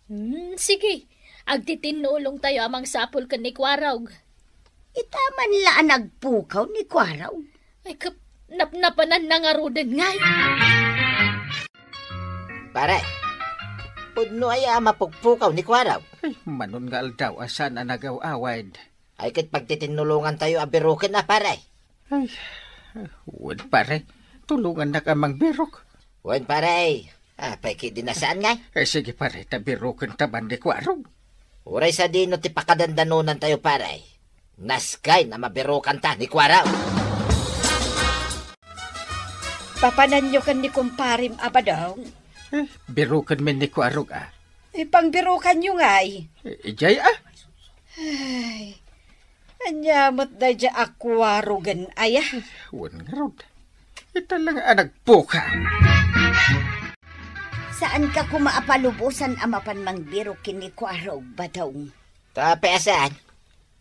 Hmm, sige. Agtitinnulongtayo a mangsapul ken ni Kuarog. Ita man la a nagpukaw ni Kuarog. Ay, kap-, napnapananna ngaruden ngay. Pare, pudno aya a mapukpukaw ni Kuarog? Ay, manon nga aldaw a saan a nagaw-awid. Ay, ket pagtitinnulongantayo a biruken a, pare. Ay, wen, pare. Tulongannak a mangbirok. Wen, pare. Apay, ket di na saan ngay? Eh, sige, pare, ta birokenta man ni Kuarog. Uray sadino ti pakadandanonantayo, pare. Naskay na mabirokanta ni Kuarog. Papananyo ken ni kumparem a Badong? Eh, biroken men ni Kuarog, a. Eh, pangbirokanyo ngay? Eh, idiay, a. Ay, ania met daydiay a Kuarogen aya? Wen ngarud. Ita lang a nagpukaw. Saanka koma a palubosan a mapan mangbirok ken ni Kuarog, Badong? Ta apay a saan?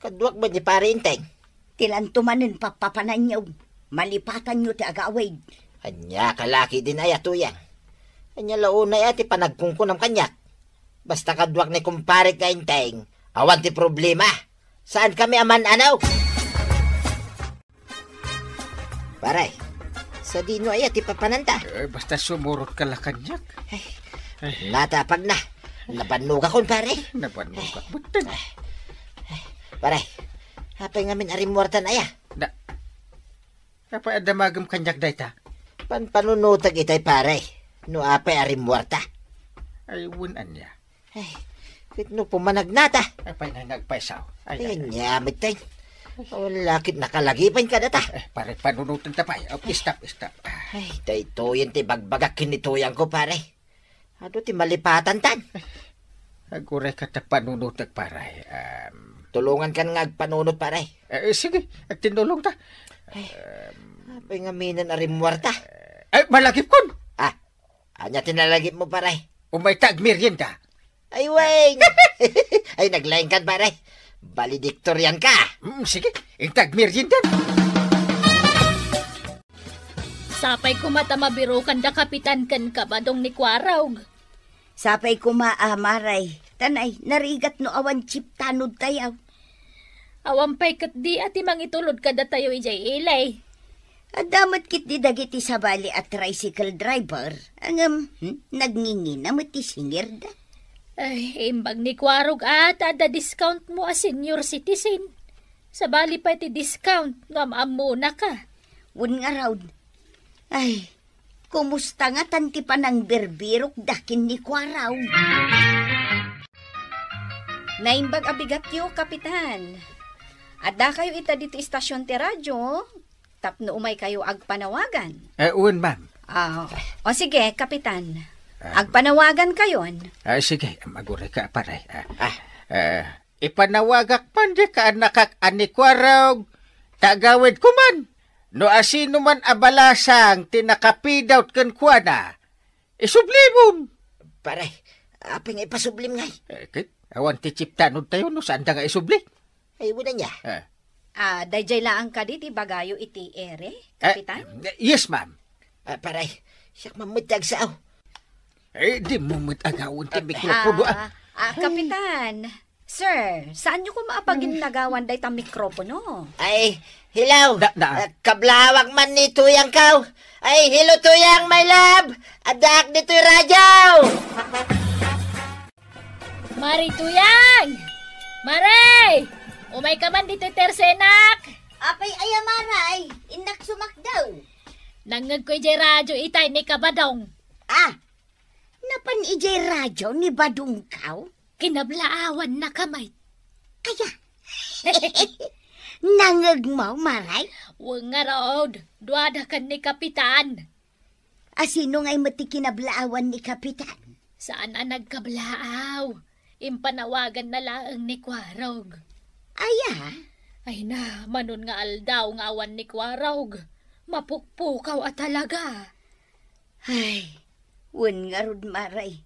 Kaduak met ni Pare Enteng. Ti lanto manen pappapananyo, malipatanyo ti agawid. Ania ka la ketdin aya, Tuyang? Ania la unay a ti panagkunkunam kaniak? Basta kaduak ni kumparek nga Enteng, awan ti problema. Saankami a man-anaw. Pare, sadino aya ti papananta? Eh, basta sumurotka la kaniak. Ay, ay, natapag na. Nabannogakon, pare. Nabannogak metten. Ay, ay, pare, apay ngamin a rimmuartan aya? Da, apay a damagem kaniak dayta? Panpanunotek itay, pare. No apay a rimmuarta? Ay, wen ania. Ay, ket no pumanagnata? Apay nga nagpaysaw? Ay, ay, ay, ania metten. Wala ket nakalagipen kadata. Eh, pare, panunotenta pay. Oh, stop, stop. Ay, daytoyen ti bagbagak ken ni Tuyangko, pare. Adu ti malipatantan. Agurayka ta panunotek, pare. Em, tulongankan nga agpanunot, pare. Eh, sige, agtinnulongta. Ay, em, apay ngamin a rimmuarta? Eh, malagipkon. Ah, ania ti nalagipmo, pare? Umayta agmerienda. Ay, wen. Ay, naglaingkan, pare. Valedictorian ka. Mm, sige, inta agmerienda. Sapay koma ta mabirokan da Kapitan ken Kabadong ni Kuarog. Sapay koma a, Maray. Tanay, narigat no awan jeep tanod tayo. Awan pay ket di a ti mangitulod kadatayo idiay ili. Adda met ketdi dagiti sabali a tricycle driver. Ngem, hmm, nagngingina met ti singirda. Ay, imbag ni Kuarog a ta adda discount mo a senior citizen. Sabali pay ti discount no am-ammona ka. Wen ngarud. Ay, kumusta ngatan ti panangbirbirokda ken ni Kuarog? Naimbag a bigatyo, Kapitan. Addakayo ita ditoy istasion ti radyo tapno umaykayo agpanawagan. Eh, wen, ma'am. Ah, o sige, Kapitan. Ah. Agpanawagankayon. Ah, sige, aguray ka, pare. Ah, Ah. eh, ipanawagak man di kaannakak a ni Kuarog, ta agawidko man. No asino man a balasang ti nakapidawt kenkuana, isublibon. Pare, apay nga ipasublim ngay? Eh, ket, awan ti jeep tanod tayo no saanda nga isubli. Ay, wala niya. Eh. Ah, daydiay laeng kadi ti ibagayo iti ere, Eh, Kapitan? Yes, ma'am. Ah, pare, siak man met ti agsao. Eh, di mo met agawen ti mikropono, ah. Ah, ah, Kapitan. Sir, saanyo koma a paginnagawan dayta mikropono? Ay, hello. Da, da. Ah, kablawak man ni Tuyang kaw. Ay, hello, Tuyang, my love. Addaak ditoy radyo. Mari Tuyang! Mari! Umay ka man ditoy tersenak! Apay aya, Maray? Innak sumakdaw. Nangngegko idiay radyo itay ni Kabadong. Ah, napan idiay radyo ni Badong kaw? Kinablaawan na kamay. Aya. Nangngegmo, Maray? Wen ngarud, duada ken ni Kapitan. Asino ngay met ti kinablaawan ni Kapitan? Saan a nagkablaaw. Impanawagan na laeng ni Kuarog. Aya? Ay na, manon nga aldaw nga awan ni Kuarog. Mapukpukaw a talaga. Ay, wen ngarud, Maray.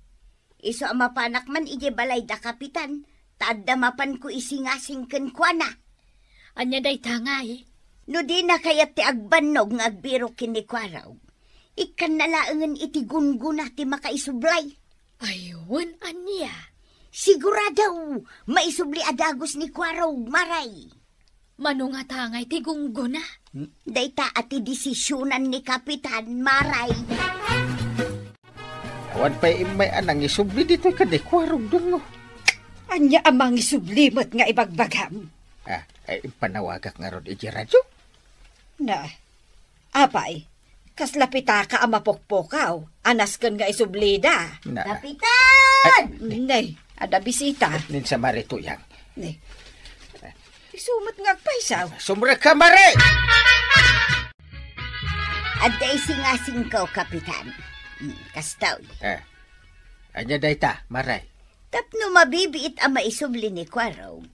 Isu a mapanak man idiay balay da Kapitan, ta adda mapanko isingasing kenkuana. Ania dayta ngay? No dina kayat ti agbannog nga agbirok ken ni Kuarog, ikkanna laengen iti gunggona ti makaisublay. Ay, wen ania? Sigurado, maisubli a dagus ni Kuarog, Maray. Mano ngata ngay ti gunggona? Hmm? Dayta a ti desisionan ni Kapitan, Maray. Awan pay immay a nangisubli ditoy ken ni Kuarog, Dungo. Ania a mangisubli met nga ibagbagam? Ah, ay, impanawagak ngarud iti radyo. Na, apay, kasla pitaka a mapukpukaw a nasken nga isublida. Na. Kapitan! Ay, ni- Nay, adda bisita. Ninsa Mari Tuyang. Nay. Isu met nga agpaysaw. Sumrek ka, Mari! Adda isingasingko, Kapitan. Hmm, kastoy. Eh, ania dayta, Mari? Tapno mabibiit a maisubli ni Kuarog,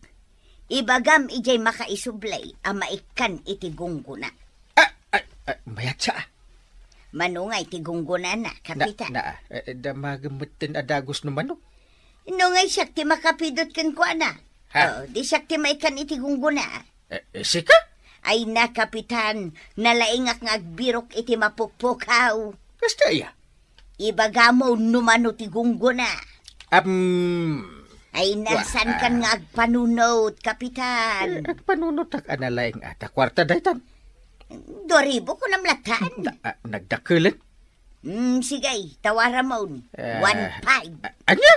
ibagam idiay makaisubli a maikkan iti gunggona. Ah, ah, ah, mayat sa, ah. Mano ngay ti gunggonana, Kapitan? Na, na, eh, damagem metten a dagus no mano. No ngay siak ti makapidot kenkuana. Ha? Oh, di siak ti maikkan iti gunggona. Eh, eh, sika? Ay na, Kapitan, nalaingak nga agbirok iti mapukpukaw. Kasta iya? Ibagam no mano ti gunggona. Am, Ay, wa-, nasankan ah. nga agpanunot, Kapitan? Eh, agpanunotak a nalaing a ta kuarta daytan. Dua ribu kunam latan. Da-, ah, nagdakelen? Mm, sige, tawaramon. Ah, One five. Ah, ania?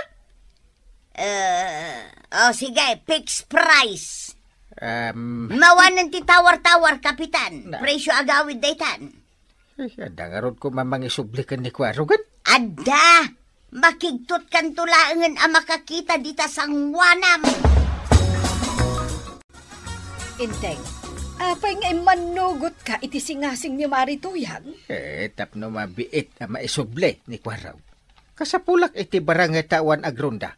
Eh, oh, sige, fixed price. Um, Mawanen ti tawar-tawar, Kapitan. Na- Presyo agawid daytan. Ay, adda ngarud koma mangisubli ken ni Kuarogen? Adda! Makigtotkanto laengen a makakita dita sanguanam. Inteng, apay nga immannugotka iti singasing ni Mari Tuyang? Eh, tapno mabiit a maisubli ni Kuarog. Kasapulak iti barangay ta awan agronda.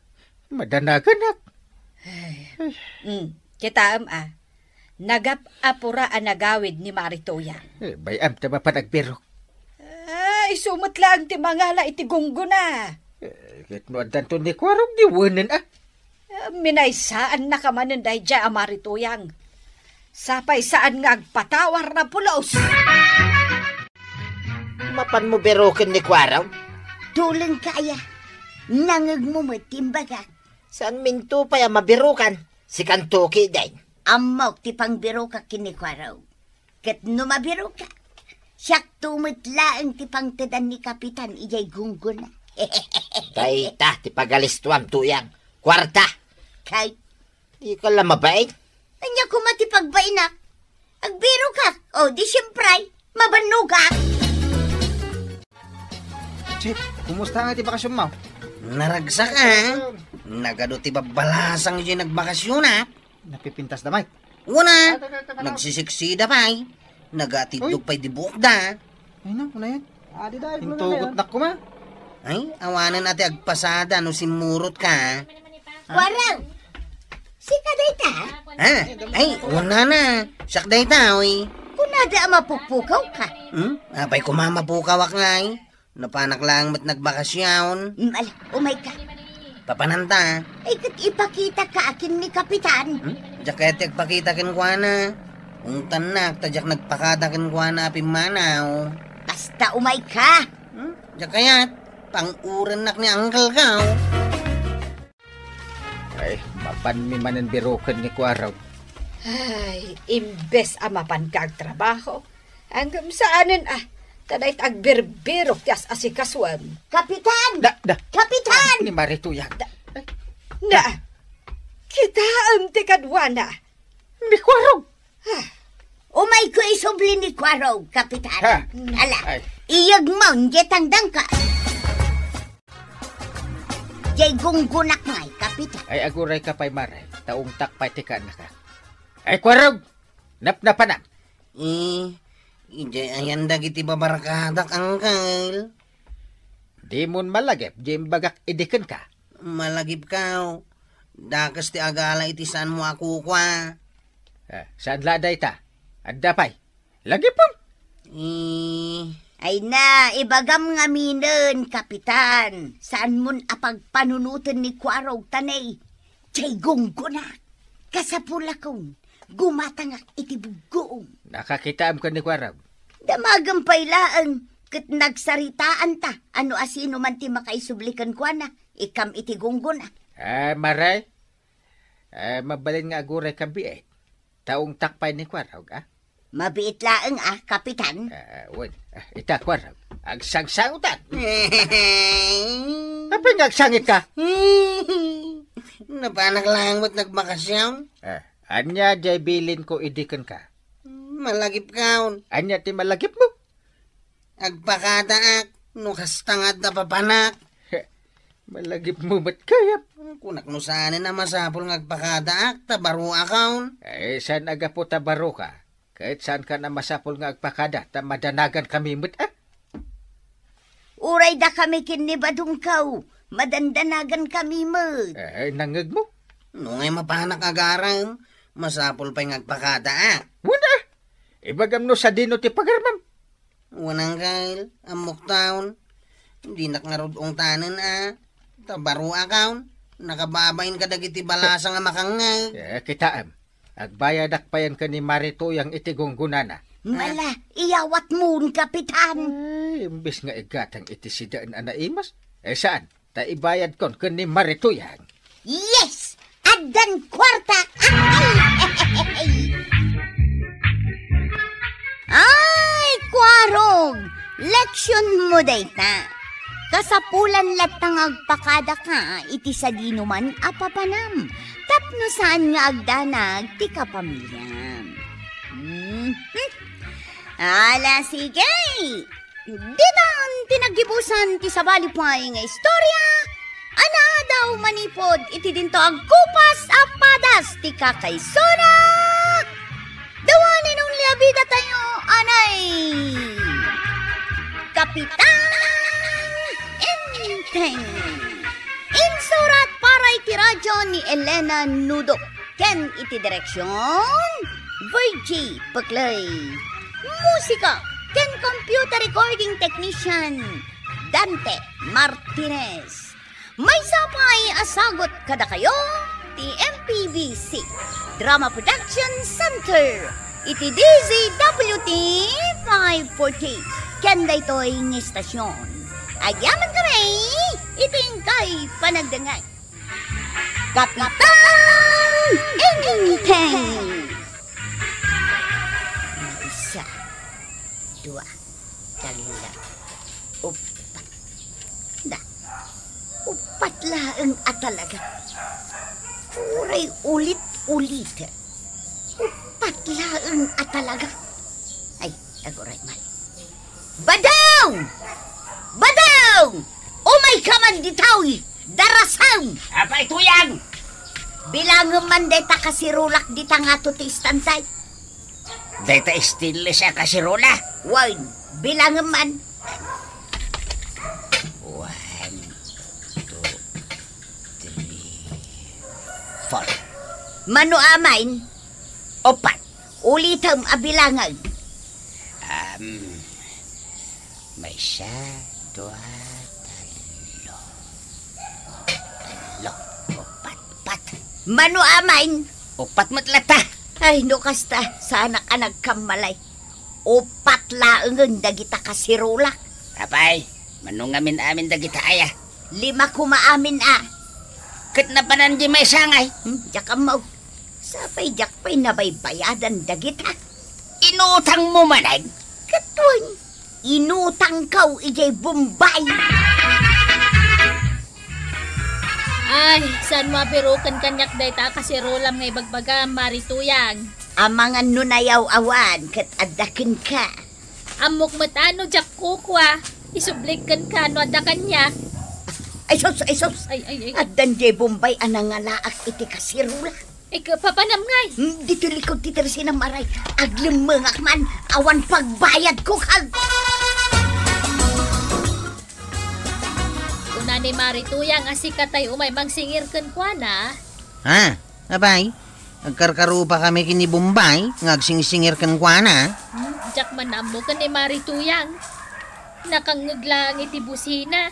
Madanaganak. Ay. Mm, kitaem a. Nagap-apura a nagawid ni Mari Tuyang. Eh, bay-am ta mapan agbirok. Ah, isu met laeng ti mangala iti gunggona. Eh, ket no addanto ni Kuarog, di wenen a. Ah, minaysaannaka manen daydiay a Mari Tuyang. Sapay saan nga agpatawar na pulos. Mapanmo biroken ni Kuarog? Tuleng ka aya. Nangegmo met ti imbagak. Saanminto pay a mabirokan. Sikanto ketdin. Ammok ti pangbirokak ken ni Kuarog. Ket no mabirokak, siakto met laeng ti pangtedan ni Kapitan idiay gunggona. Dayta ti pagalistuam, Tuyang. Kuarta. Kay, dika la mabain. Ania koma ti pagbainak? Agbirokak. O, di siempre, mabannogak. Chief, kumusta nga ti bakasionmo? Naragsak, a. Nagadu ti babbalasang idiay nagbakasion, a. Napipintasda, Mike? Wen, a. Nagsisiksida pay. Nagaatiddog pay di buokda. Ay, na, wala yan. Intugot nak koma. Ay, awanen a ti agpasada no simmurotka, a. Kuarog! Sika dayta? A? Ay, wen, nana. Siak dayta, oy. Kunada a mapukpukawka? Hmm? Apay koma mapukawak ngay? Napanak laeng met nagbakasion. Ala, umayka. Papananta? Ay, ket ipakitaka ken ni Kapitan. Hmm? Diak kayat ti agpakita kenkuana. Ungtannak ta diak nagpakada kenkuana a pimmanaw. Basta umayka. Hmm? Diak kayat. Pang-urennak ni uncle-ko. Ay, mapanmi manen biroken ni Kuarog. Ay, imbes a mapanka agtrabaho, ngem saanen a, ta dayta agbirbirok ti as-asikasuem. Kapitan! Da, da. Kapitan! Ni Mari Tuyang. Da. Ay. Na, kitaem ti kaduana. Ni Kuarog. Ah, umayko isubli ni Kuarog, Kapitan. Ha? Ala, ay. Iyegmon diay tangdangka. Diay gunggonak ngay, Kapitan. Ay, agurayka pay, Mare, ta ungtak pay ti kaannakak. Ay, Kuarog! Napnapanam! Eh, idiay ayan dagiti babarkadak, Uncle? Dimon malagip diay imbagak idi kenka. Malagipkaw. Dakes ti agala iti saanmo a kukua. Eh, saan la dayta? Adda pay. Lagipem. Eh. Ay na, ibagam ngaminen, Kapitan. Saanmon a pagpanunoten ni Kuarog ta nay, diay gunggonak. Kasapulakon, gumatangak iti buggoom. Nakakitaem ken ni Kuarog. Damagem pay laeng, ket nagsaritaanta a no asino man ti makaisubli kenkuana, ikam iti gunggona. Ah, Mare? Eh, mabalin nga agurayka biit. Ta ungtak pay ni Kuarog, a? Mabiit laeng, a, Kapitan. Eh, wen. Ah, ita, Kuarog. Agsangsangotan. Apay nga agsangitka? Napanak laeng met nagbakasyon. Eh, ania diay bilinko idi kenka? Malagipkaon. Ania ti malagipmo? Agpakadaak, no kasta nga adda papanak. Malagipmo met gayam. Kunak no saanen a masapul nga agpakadaak, ta baroakon. Eh, saan a gapu ta baroka? Ket saankan a masapul nga agpakada, ta madanagankami met, a? Uray dakami ken ni Badongkaw, madandanagankami met. Eh, nangngegmo? No ngay mapanak agarem, masapul pay nga agpakadaak. Wen, a? Ibagam no sadino ti pagarmam. Wen, Uncle, ammok taon. Dinak ngarud ungtanen, a. Ta baroakon. Nakababain kadagiti balasa nga makangngeg. Eh, kitaem. Agbayadak payen ken ni Mari Tuyang iti gunggonana. Mala, iyawatmon, Kapitan. Ay, imbes nga igatang iti sidaen a naimas. Eh, saan? Ta ibayadkon ken ni Mari Tuyang. Yes! Addan kuarta! Ay! Ay, Kuarog! Leksionmo dayta. Kasapulan latta nga agpakadaka iti sadinoman a papanam tapno saan nga agdanag ti kapamiliam. Mhm. Ala, sige! Ditan ti naggibusan ti sabali pay nga istorya a naadaw manipud iti dinto agkupas a padas ti kakaisuna. The one and only a bidatayo, anay Kapitan Enteng. Insurat para iti radyo ni Elena Nudok. Ken iti direksion, Virgie Peclay. Musika ken computer recording technician, Dante Martinez. Maysa pay a sagut kadakayo ti M P B C Drama Production Center iti D Z W T five forty ken daytoy nga estasion. Agyaman kami iti inkay panagdengngeg. Kapitan Enteng! Isa, dua, tallo, uppat. Da, uppat laeng a talaga. Uray ulit-ulit. Uppat laeng a talaga. Ay, aguray man. Badong! Badong! Umayka man ditoy! Darasem! Apay, Tuyang! Bilangem man dayta kasirulak dita ngato ti istantay. Dayta stainless a kasirula? Wen, bilangem man. One, two, three, four. Mano amin? Uppat. Ulitem a bilangen. Um, maysa, dua, tallo. Tallo, uppat, pat. Mano amin? Uppat met latta. Ay, no kasta, saanak a nagkammalay. Uppat laengen dagita kasirulak. Apay, mano ngamin amin dagita aya? Lima koma amin a. Ket napanan di maysa ngay? Hmm, diak ammo. Sapay diak pay nabaybayadan dagita. Inutangmo manen? Ket wen, inutangko idiay Bombay. Ay, saanmo a biroken kaniak dayta a kasirulam nga ibagbagam, Mari Tuyang? Amangan no nayaw-awan ket adda kenka. Ammok met a no diak kukua, isublik kenka no adda kaniak. Ay sus, ay sus! Ay, ay, ay. Addan diay Bombay a nangalaak iti kasirula. Ay, ka-, papanam ngay? Hmm, ditoy likod ti tersenam, Maray. Aglemmengak man, awan pagbayadko, kag. Kuna ni Mari Tuyang a sikatay umay mangsingir kenkuana. Ha? Apay, agkarkarupakami ken ni Bombay nga agsingsingir kenkuana. Hmm, diak man ammo ken ni Mari Tuyang. Nakangngeg laeng iti busina.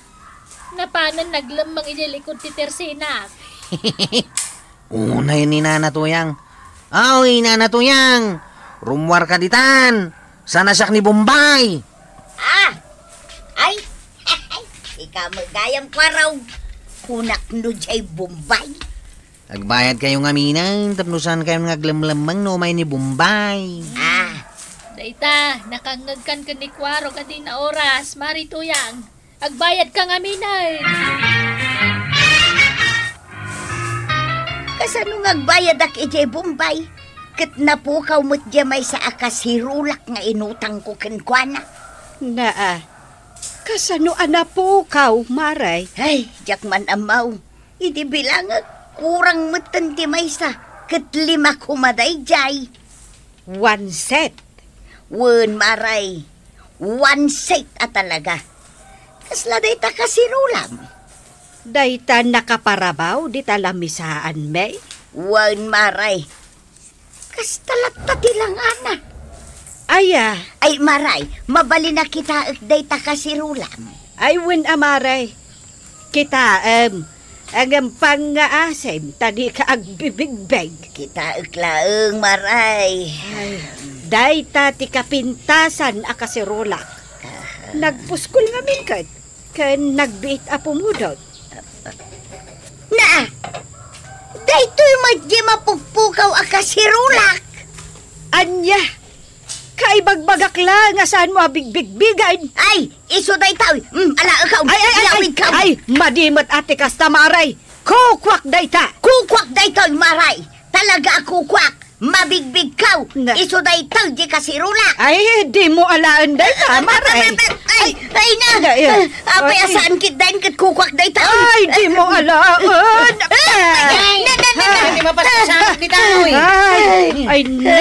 Napanen naglemmeng idiay likod ti tersenak. Unay ni Nana Tuyang. Aw, Nana Tuyang! Rummuarka ditan! Saan a siak ni Bombay! Ah! Ay! Ikaw met gayam, Kuarog. Kunak no diay Bombay. Agbayadkayo ngamin tapno saankayon nga aglemlemmeng no umay ni Bombay. Ah. Dayta, nakangngegkan ken ni Kuarog a dina oras, Mari Tuyang. Agbayadka ngamin. Kasano nga agbayadak idiay Bombay? Ket napukaw met diay maysa a kasirulak nga inutangko kenkuana. Naa, kasano a napukaw, Maray? Ay, diak man ammo. Idi bilangek, kurang metten ti maysa, ket lima koma daydiay. One set. Wen, Maray, one set a talaga. Kasla dayta kasirulam? Dayta nakaparabaw dita lamisaan, May? Wen, Maray. Kasta latta ti langana. Aya? Ay, Maray, mabalin a kitaek dayta kasirulam. Ay, wen a, Maray. Kitaem. Ngem pangngaasim ta dika agbibigbeg. Kitaek laeng, Maray. Ay, dayta ti kapintasan a kasirulak. Aha. Nagpuskol ngamin ket ken nagbiit a pumudot. Naa, daytoy met diay mapukpukaw a kasirulak. Ania? Kaibagbagak la nga saanmo a bigbigbigen. Ay, isu daytoy. Mm, alaekaw. Ay, ay, ay, ay, ay, madi met a ti kasta, Maray. Kukuak dayta. Kukuak daytoy, Maray. Talaga a kukuak. Mabigbigkaw. Na- Isu daytoy diay kasirulak. Ay, dimo alaen dayta, Maray. Ay, ay, na. Ay, ay. Apay a saan ketdin ket kukuak dayta. Ay, dimo alaen. Ay, na, na, na, na. Ay, di mapaspasamak dita, oy. Ay, ay, na.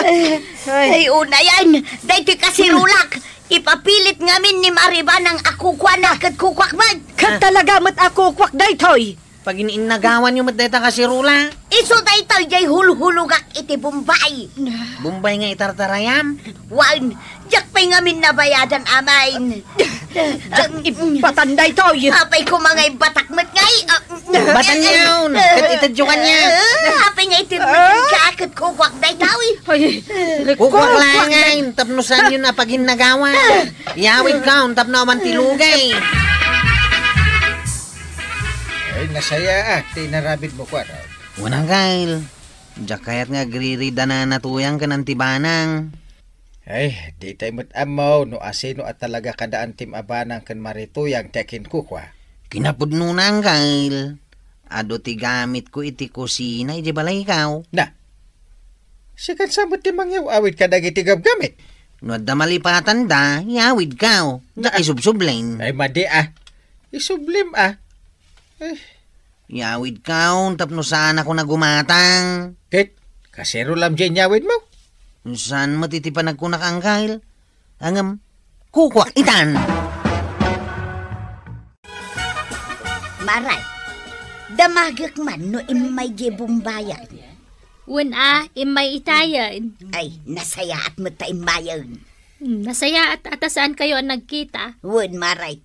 Ay. Ay, unayen, daytoy kasirulak. Ipapilit ngamin ni Mari Banang a kukuana ket kukuak met. Ket talaga met a kukuak daytoy. Paginnagawanyo met dayta kasirula. Isu daytoy jay hulhulogak iti Bombay. Bombay nga itartarayam? Wen, diak pay ngamin nabayadan, amayen. Diak ibbatan daytoy. Apay koma nga ibbatak met ngay? Ah, Ibbatanyon, ket itedyo kaniak. Ah, apay nga itedyo kaniak ket kukuak daytoy? Ay, Kukuak kukuak laengen, tapno saanyon a paginnagawan. Iyawidkaon, tapno awan ti lugay. Ay, nasayaat ti inaramidmo, kuara. Wen, Angkel. Diak kayat nga agriridanana tuyang ken antibanang. Ay, ditay met ammo no asino a talaga kada antim a banang ken marituyang ti akinkukua. Kinapudnona, Angkel. Adu ti gamitko iti kusina idiay balaykaw. Na, sikan sa met ti mangyaw-awid kadagiti gabgamit? No adda malipatanda, iyawidkaw. Diak isubsublen. Ay, madi, ah. Isublim, ah. Eh, Iyawidkaon tapno saanakon a gumatang. Ket, kasirulam diay inyawidmo? Saan met iti panagkunak, Angkel? Ngem, kukuak itan. Maray, damagek man no immay diay Bombayan. Wen a, immay itayen. Ay, nasayaat met ta immayen. Hmm, nasayaat a ta saankayo a nagkita. Wen, Maray,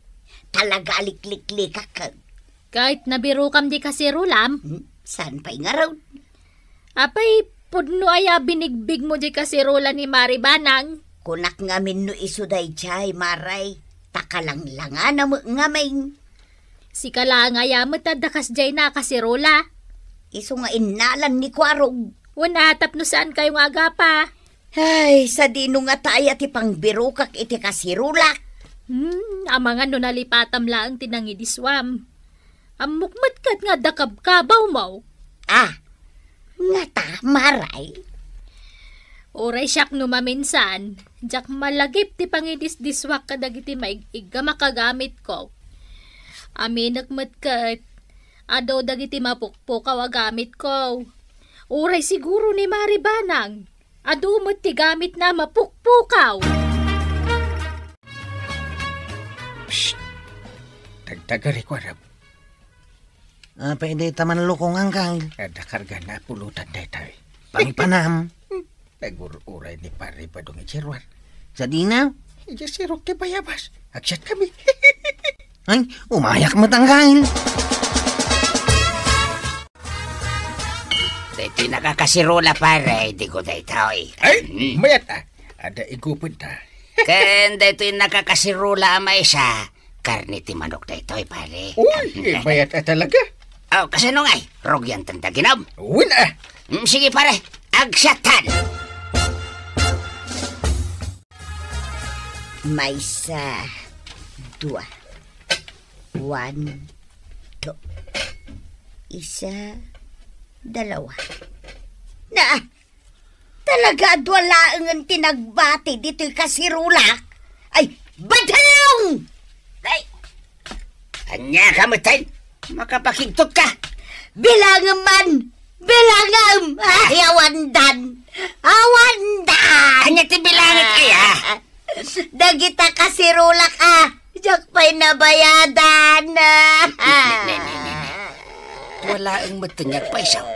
talaga a likliklikak. Ket nabirokam diay kasirulam? Hmm, saan pay ngarud? Apay, pudno aya a binigbigmo diay kasirula ni Mari Banang? Kunak ngamin no isu daydiay, Maray, ta kalanglangana met ngamin. Sika laeng aya met adda kasdiay a kasirula? Isu nga innalan ni Kuarog. Wen a, tapno saankayo nga agapa. Ay, sadino ngata aya ti pangbirokak iti kasirulak? Hmm, amangan no nalipatam laeng ti nangidissuam. Ammok met ket nga adda kabkabawmo. Ah, ngata, Maray? Uray siak no maminsan, diak malagip ti pangidisdissuak kadagiti maig-igga makagamitko. Aminek met ket, adu dagiti mapukpukaw a gamitko. Uray siguro ni Mari Banang. Adu met ti gamitna a mapukpukaw. Psst! Tagtagari, kuarab. Apay dayta manlukong, Angkel? Adda kargana a pulutan daytoy. Pangipanam. Nagur-uray ni Pare Badong iti ruar. Sadino? Idiay sirok ti bayabas. Agsiatkami. Ay, umayak met, Angkel. Daytoy nakakasirula, pare, idigo daytoy. Ay, hmm, mayat a. Adda igupenta. Ken daytoy nakakasirula a maysa, karne ti manok daytoy, pare. Uy, hmm, eh, mayat a talaga. Oh, kasano ngay? Rugiantan ta ginom? Wen a. Hmm, sige, pare. Agsiatan. Maysa, dua. One, two. Isa, dalawa. Na, talaga a dua laengen ti nagbati ditoy kasirula? Ay, badong! Ay, ania ka metten? Makapakigtot ka! Bilangem man! Bilangem! Ay, awandan! Awandan! Ania ti bilangek, aya? Dagita kasirulak a, diak pay nabayadan. Ne, ne, ne, ne, ne. Wala ang matanyag pa isaw.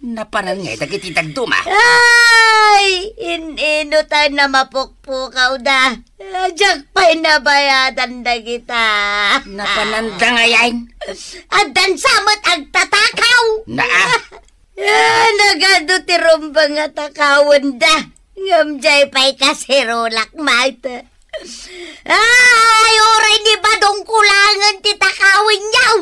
Napanan ngay dagiti tagduma. Ay, in-ino ta na mapukpukaw da. Diak pay nabayadan dagita. Napanan da ngayan. Addan sa met agtatakaw. Naa. Ah, nagadu ti rumbeng a takawen da. Ngem diay pay kasirulak, mayta. Ay, uray ni Badong kulangen ti takawen yaw.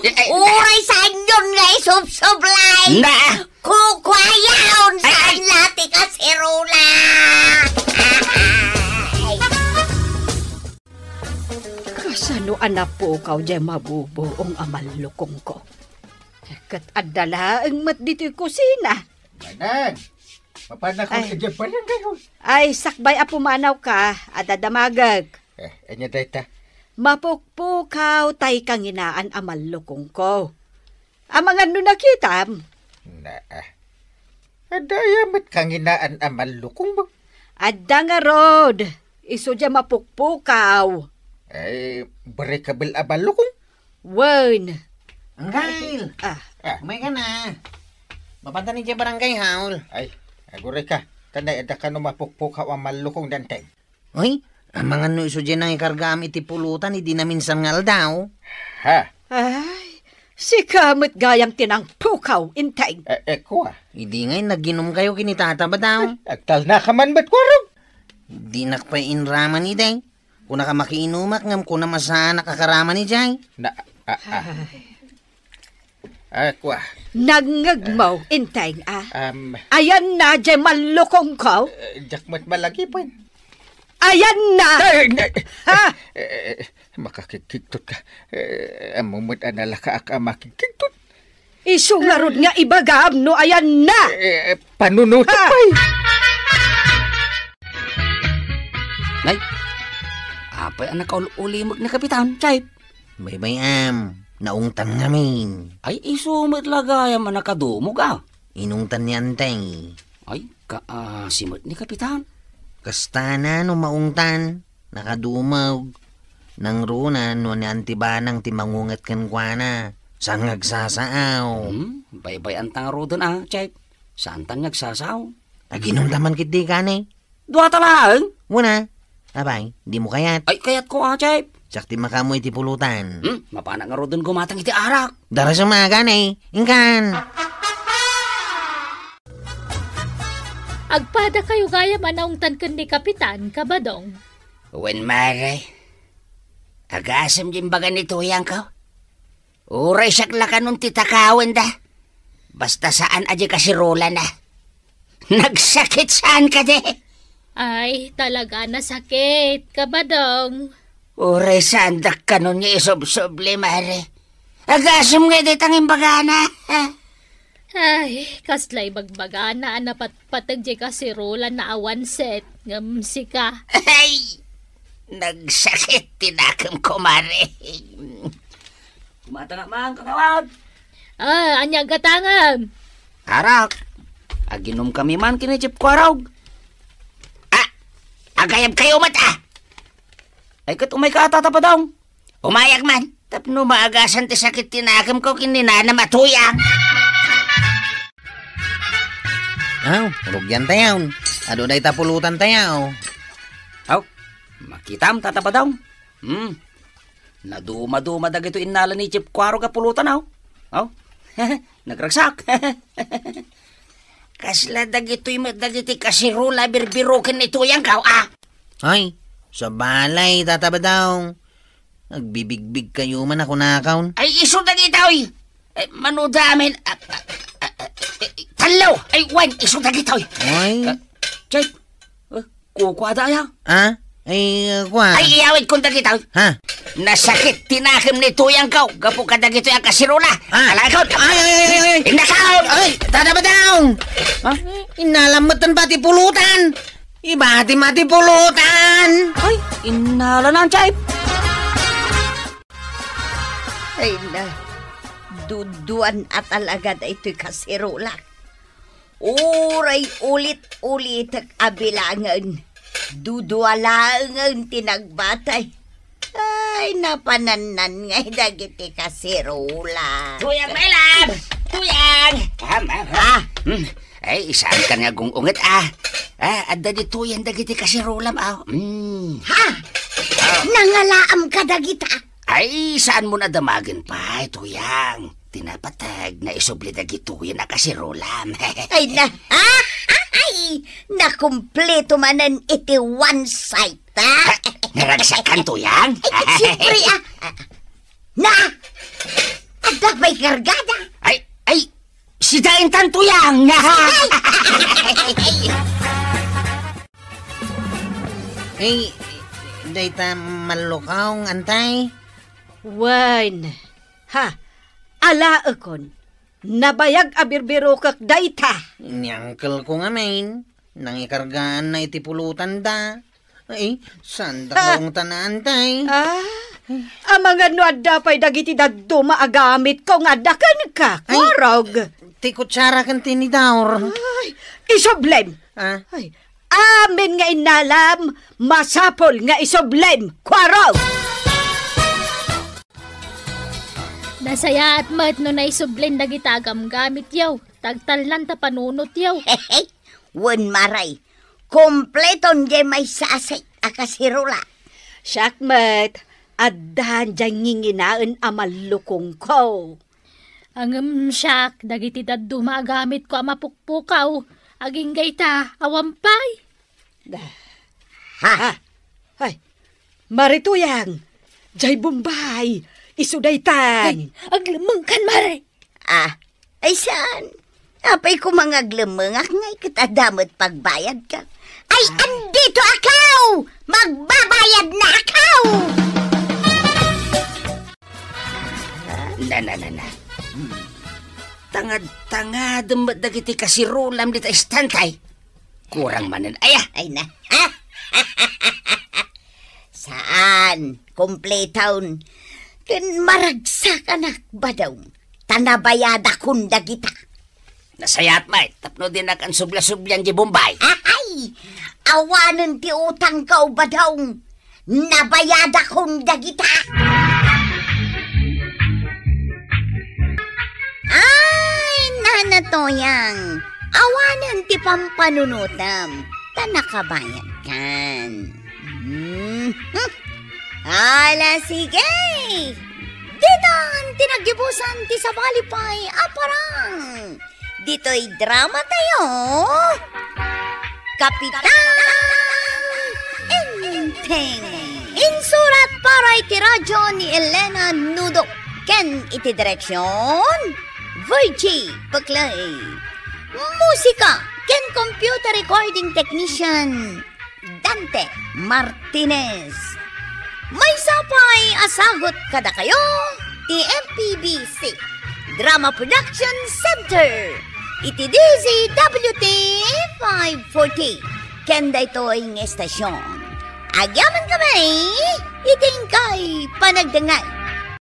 Eh, eh, uray saanyon nga isubsublay. Na. Kukuayaon ay, saan ay. La ti kasirulak. Ay. Kasano a napukaw diay mabubuong a mallukongko? Ket adda laeng met ditoy kusina. Manang, mapanakon ay. Idiay barangay, hoy. Ay, sakbay a pumanawka, adda damagek. Eh, ania dayta? Mapukpukaw tay kanginaan a mallukongko. Amangan no nakitam? Naa. Adda aya met kanginaan a mallukong ba? Adda ngarud. Isu diay mapukpukaw. Ay, breakable a mallukong? Wen. Anggail! Ah. Ah. Umay ka na. Mapanta ni barangay hall. Ay, aguray ka. Kanay, adda kano mapukpukaw a mallukong danteng. Uy, amangan no isu diay nangikargaam iti pulutan idi naminsan nga aldaw. Ha? Ay, sika met gayam ti nangpukaw, Inteng. Eh, eh, kua? Idi ngay naginum kayo ken ni Tata Badaw. Agtalna ka man met, Kwarog. Dinak pay inraman idi. Kunaka makiinumak ngem kunam a saanak a karaman idiay. Na, ah, ah. Ay. Ah, kua. Nangngegmo, Inteng, ah? Um, Ayanna, diay mallukongko? Eh, diak met malagipen. Ayanna! Ay, ay, Ha? Eh, eh, makakigkigtot ka. Eh, ammo met a nalakaak a makigkigtot. Isu ngarud nga ibagam no ayanna! Eh, eh, panunutok Ha? pay. Nay, apay a nakaul-ulimok ni Kapitan, Chip? Baybay-am, naungtan ngamin. Ay, isu met la gayam a nakadumog, a. Inungtan ni Antay. Ay, kaasi met ni Kapitan. Kasta na no maungtan, nakadumog. Nangruna no ni Auntie Banang ti mangunget kenkuana, saan nga agsasaaw. Hmm, baybay-anta ngaruden a, Chip. Saanta nga agsasaaw. Aginumta man ketdi kani? Duata laeng? Una. Apay, dimo kayat? Ay, kayatko a, Chip. Siak ti makaammo iti pulutan. Hmm, mapanak ngaruden gumatang iti arak. Darasem a, kani. Inkan. Agpadakayo gayam a naungtan ken ni Kapitan, Kabadong. Wen, mare. Agasem diay imbaga ni Tuyangko. Uray siak la kanon ti takawenda. Basta saan a diay kasirulana. Nagsakit saan kadi? Ay, talaga nasakit, Kabadong. Uray saandak kanon nga isubsubli, mare. Agasem nga dayta nga imbagana. Ay, kasla ibagbagana a napatpateg diay kasirulana a wanset ngem sika. Ay, nagsakit ti nakemko, mare. Gumatangak man, kagawad. Ah, ania gatangem? Arak. Aginumkami man ken ni Chip Kwarog. Ah, agayabkayo met, a. Ay, ket umayka a, Tata Badong. Umayak man, tapno maagasan ti sakit ti nakemko ken ni nanam a Tuyang. Aw, rugiantayon. Adu dayta pulutantayo. Aw, makitam, Tata Badong. Hmm. Nadumaduma dagitoy innala ni Chip Kwarog a pulutan, aw. Aw. Nagragsak. Kasla dagitoy met dagiti kasirula a birbiroken ni Tuyangko, a. Ay, sabali, Tata Badong. Agbibigbigkayo man a kunakon. Ay, isu dagitoy. Ay, mano damin. Ah, ah, ah, ah, eh, tallo. Ay, wen, isu dagitoy. Ay. Ah, Chip. Ah, kukuada aya? Ha? Ay, ah, kua. Ay, iyawidkon dagitoy. Ha? Nasakit ti nakem ni Tuyangko gapu kadagitoy a kasirula. Ha? Alakon. Ay, ay, ay, ay, ay. Innakon. Ay, Tata Badong. Ha? Innalam met ti pulutan. Ibati met ti pulutan. Ay, innalanan, Chip. Ay na, duduan a talaga daytoy kasirula. Uray ulit-ulitek a bilangen, dudua laengen ti nagbatay. Ay, napanannan ngay dagiti kasirula. Tuyang, my love! Tuyang! Ah, ma-, ma-, Ah. Hmm. Ay, saankan nga agung-unget, a. Ah, adda ditoyen dagiti kasirulam, a. Hmm. Ha? Ah. Nangalaam ka dagita? Ay, saanmon a damagen pay, Tuyang. Ti napateg, naisubli dagitoyen a kasirulam. Ay na, ah, ay, nakumpleto manen iti one side, ha? Ha? Naragsakan, Tuyang? Ay, siyempre, ah. Na, adda pay kargada? Ay, ay, sida intan, Tuyang. Ay, ay, ay. Ay, dayta mallukaw, Antay? Wen. Ha, alaekon. Nabayag a birbirokek dayta. Ni uncle ko ngamin, nangikargaanna iti pulotanda. Ay, saan ta Ah. Antay? Ah, amangan no adda pay dagiti dadduma a gamitko nga adda kenka, Ay, Kwarog. Ti kutsara ken tinidor. Ay, isublem. Ah? Ay, amin nga innalam, masapul nga isublem, Kwarog. Nasayaat met no naisublin dagita a gamgamityo, tagtalnan ta panunotyo. Wen, Mare, kompleton diay maysa a set a kasirola. Siak met, addan diay nginginaen a mallukongko. Ngem siak, dagiti dadduma a gamitko a mapukpukaw, agingga ita, awan pay. Ha? Ha? Ay, Mare Tuyang, diay Bombay, isu daytan. Ay, aglemmengkan, Mare. Ah, ay saan? Apay koma nga aglemmengak ngay ket adda met pagbayadka? Ay, andito akaw! Magbabayad na akaw! Na, na, na, na. Hmm. Tangad-tangadem met dagiti kasirolam dita istantay. Kurang manen aya. Ay na. Saan? Kompleton. Ken maragsakanak, Badong. Ta nabayadakon dagita. Nasayaat met, tapno dinak ansubla-sublan diay Bombay. Ay! Awanen ti utangko, Badong. Nabayadakon dagita. Ay, Nana Tuyang, awanen ti pampanunotem, ta nakabayadkan. Hmm. Ala, sige. Ditan ti naggibusan ti sabali pay a parang. Ditoy drama tayo, Kapitan Enteng. Insurat para iti radyo ni Elena Nudo ken iti direksyon, Virgie Peclay. Musika ken computer recording technician, Dante Martinez. Maysa pay a sagut kadakayo ti M P B C Drama Production Center iti D Z W T five forty ken daytoy nga estasion. Agyamankami iti inkay panagdengngeg.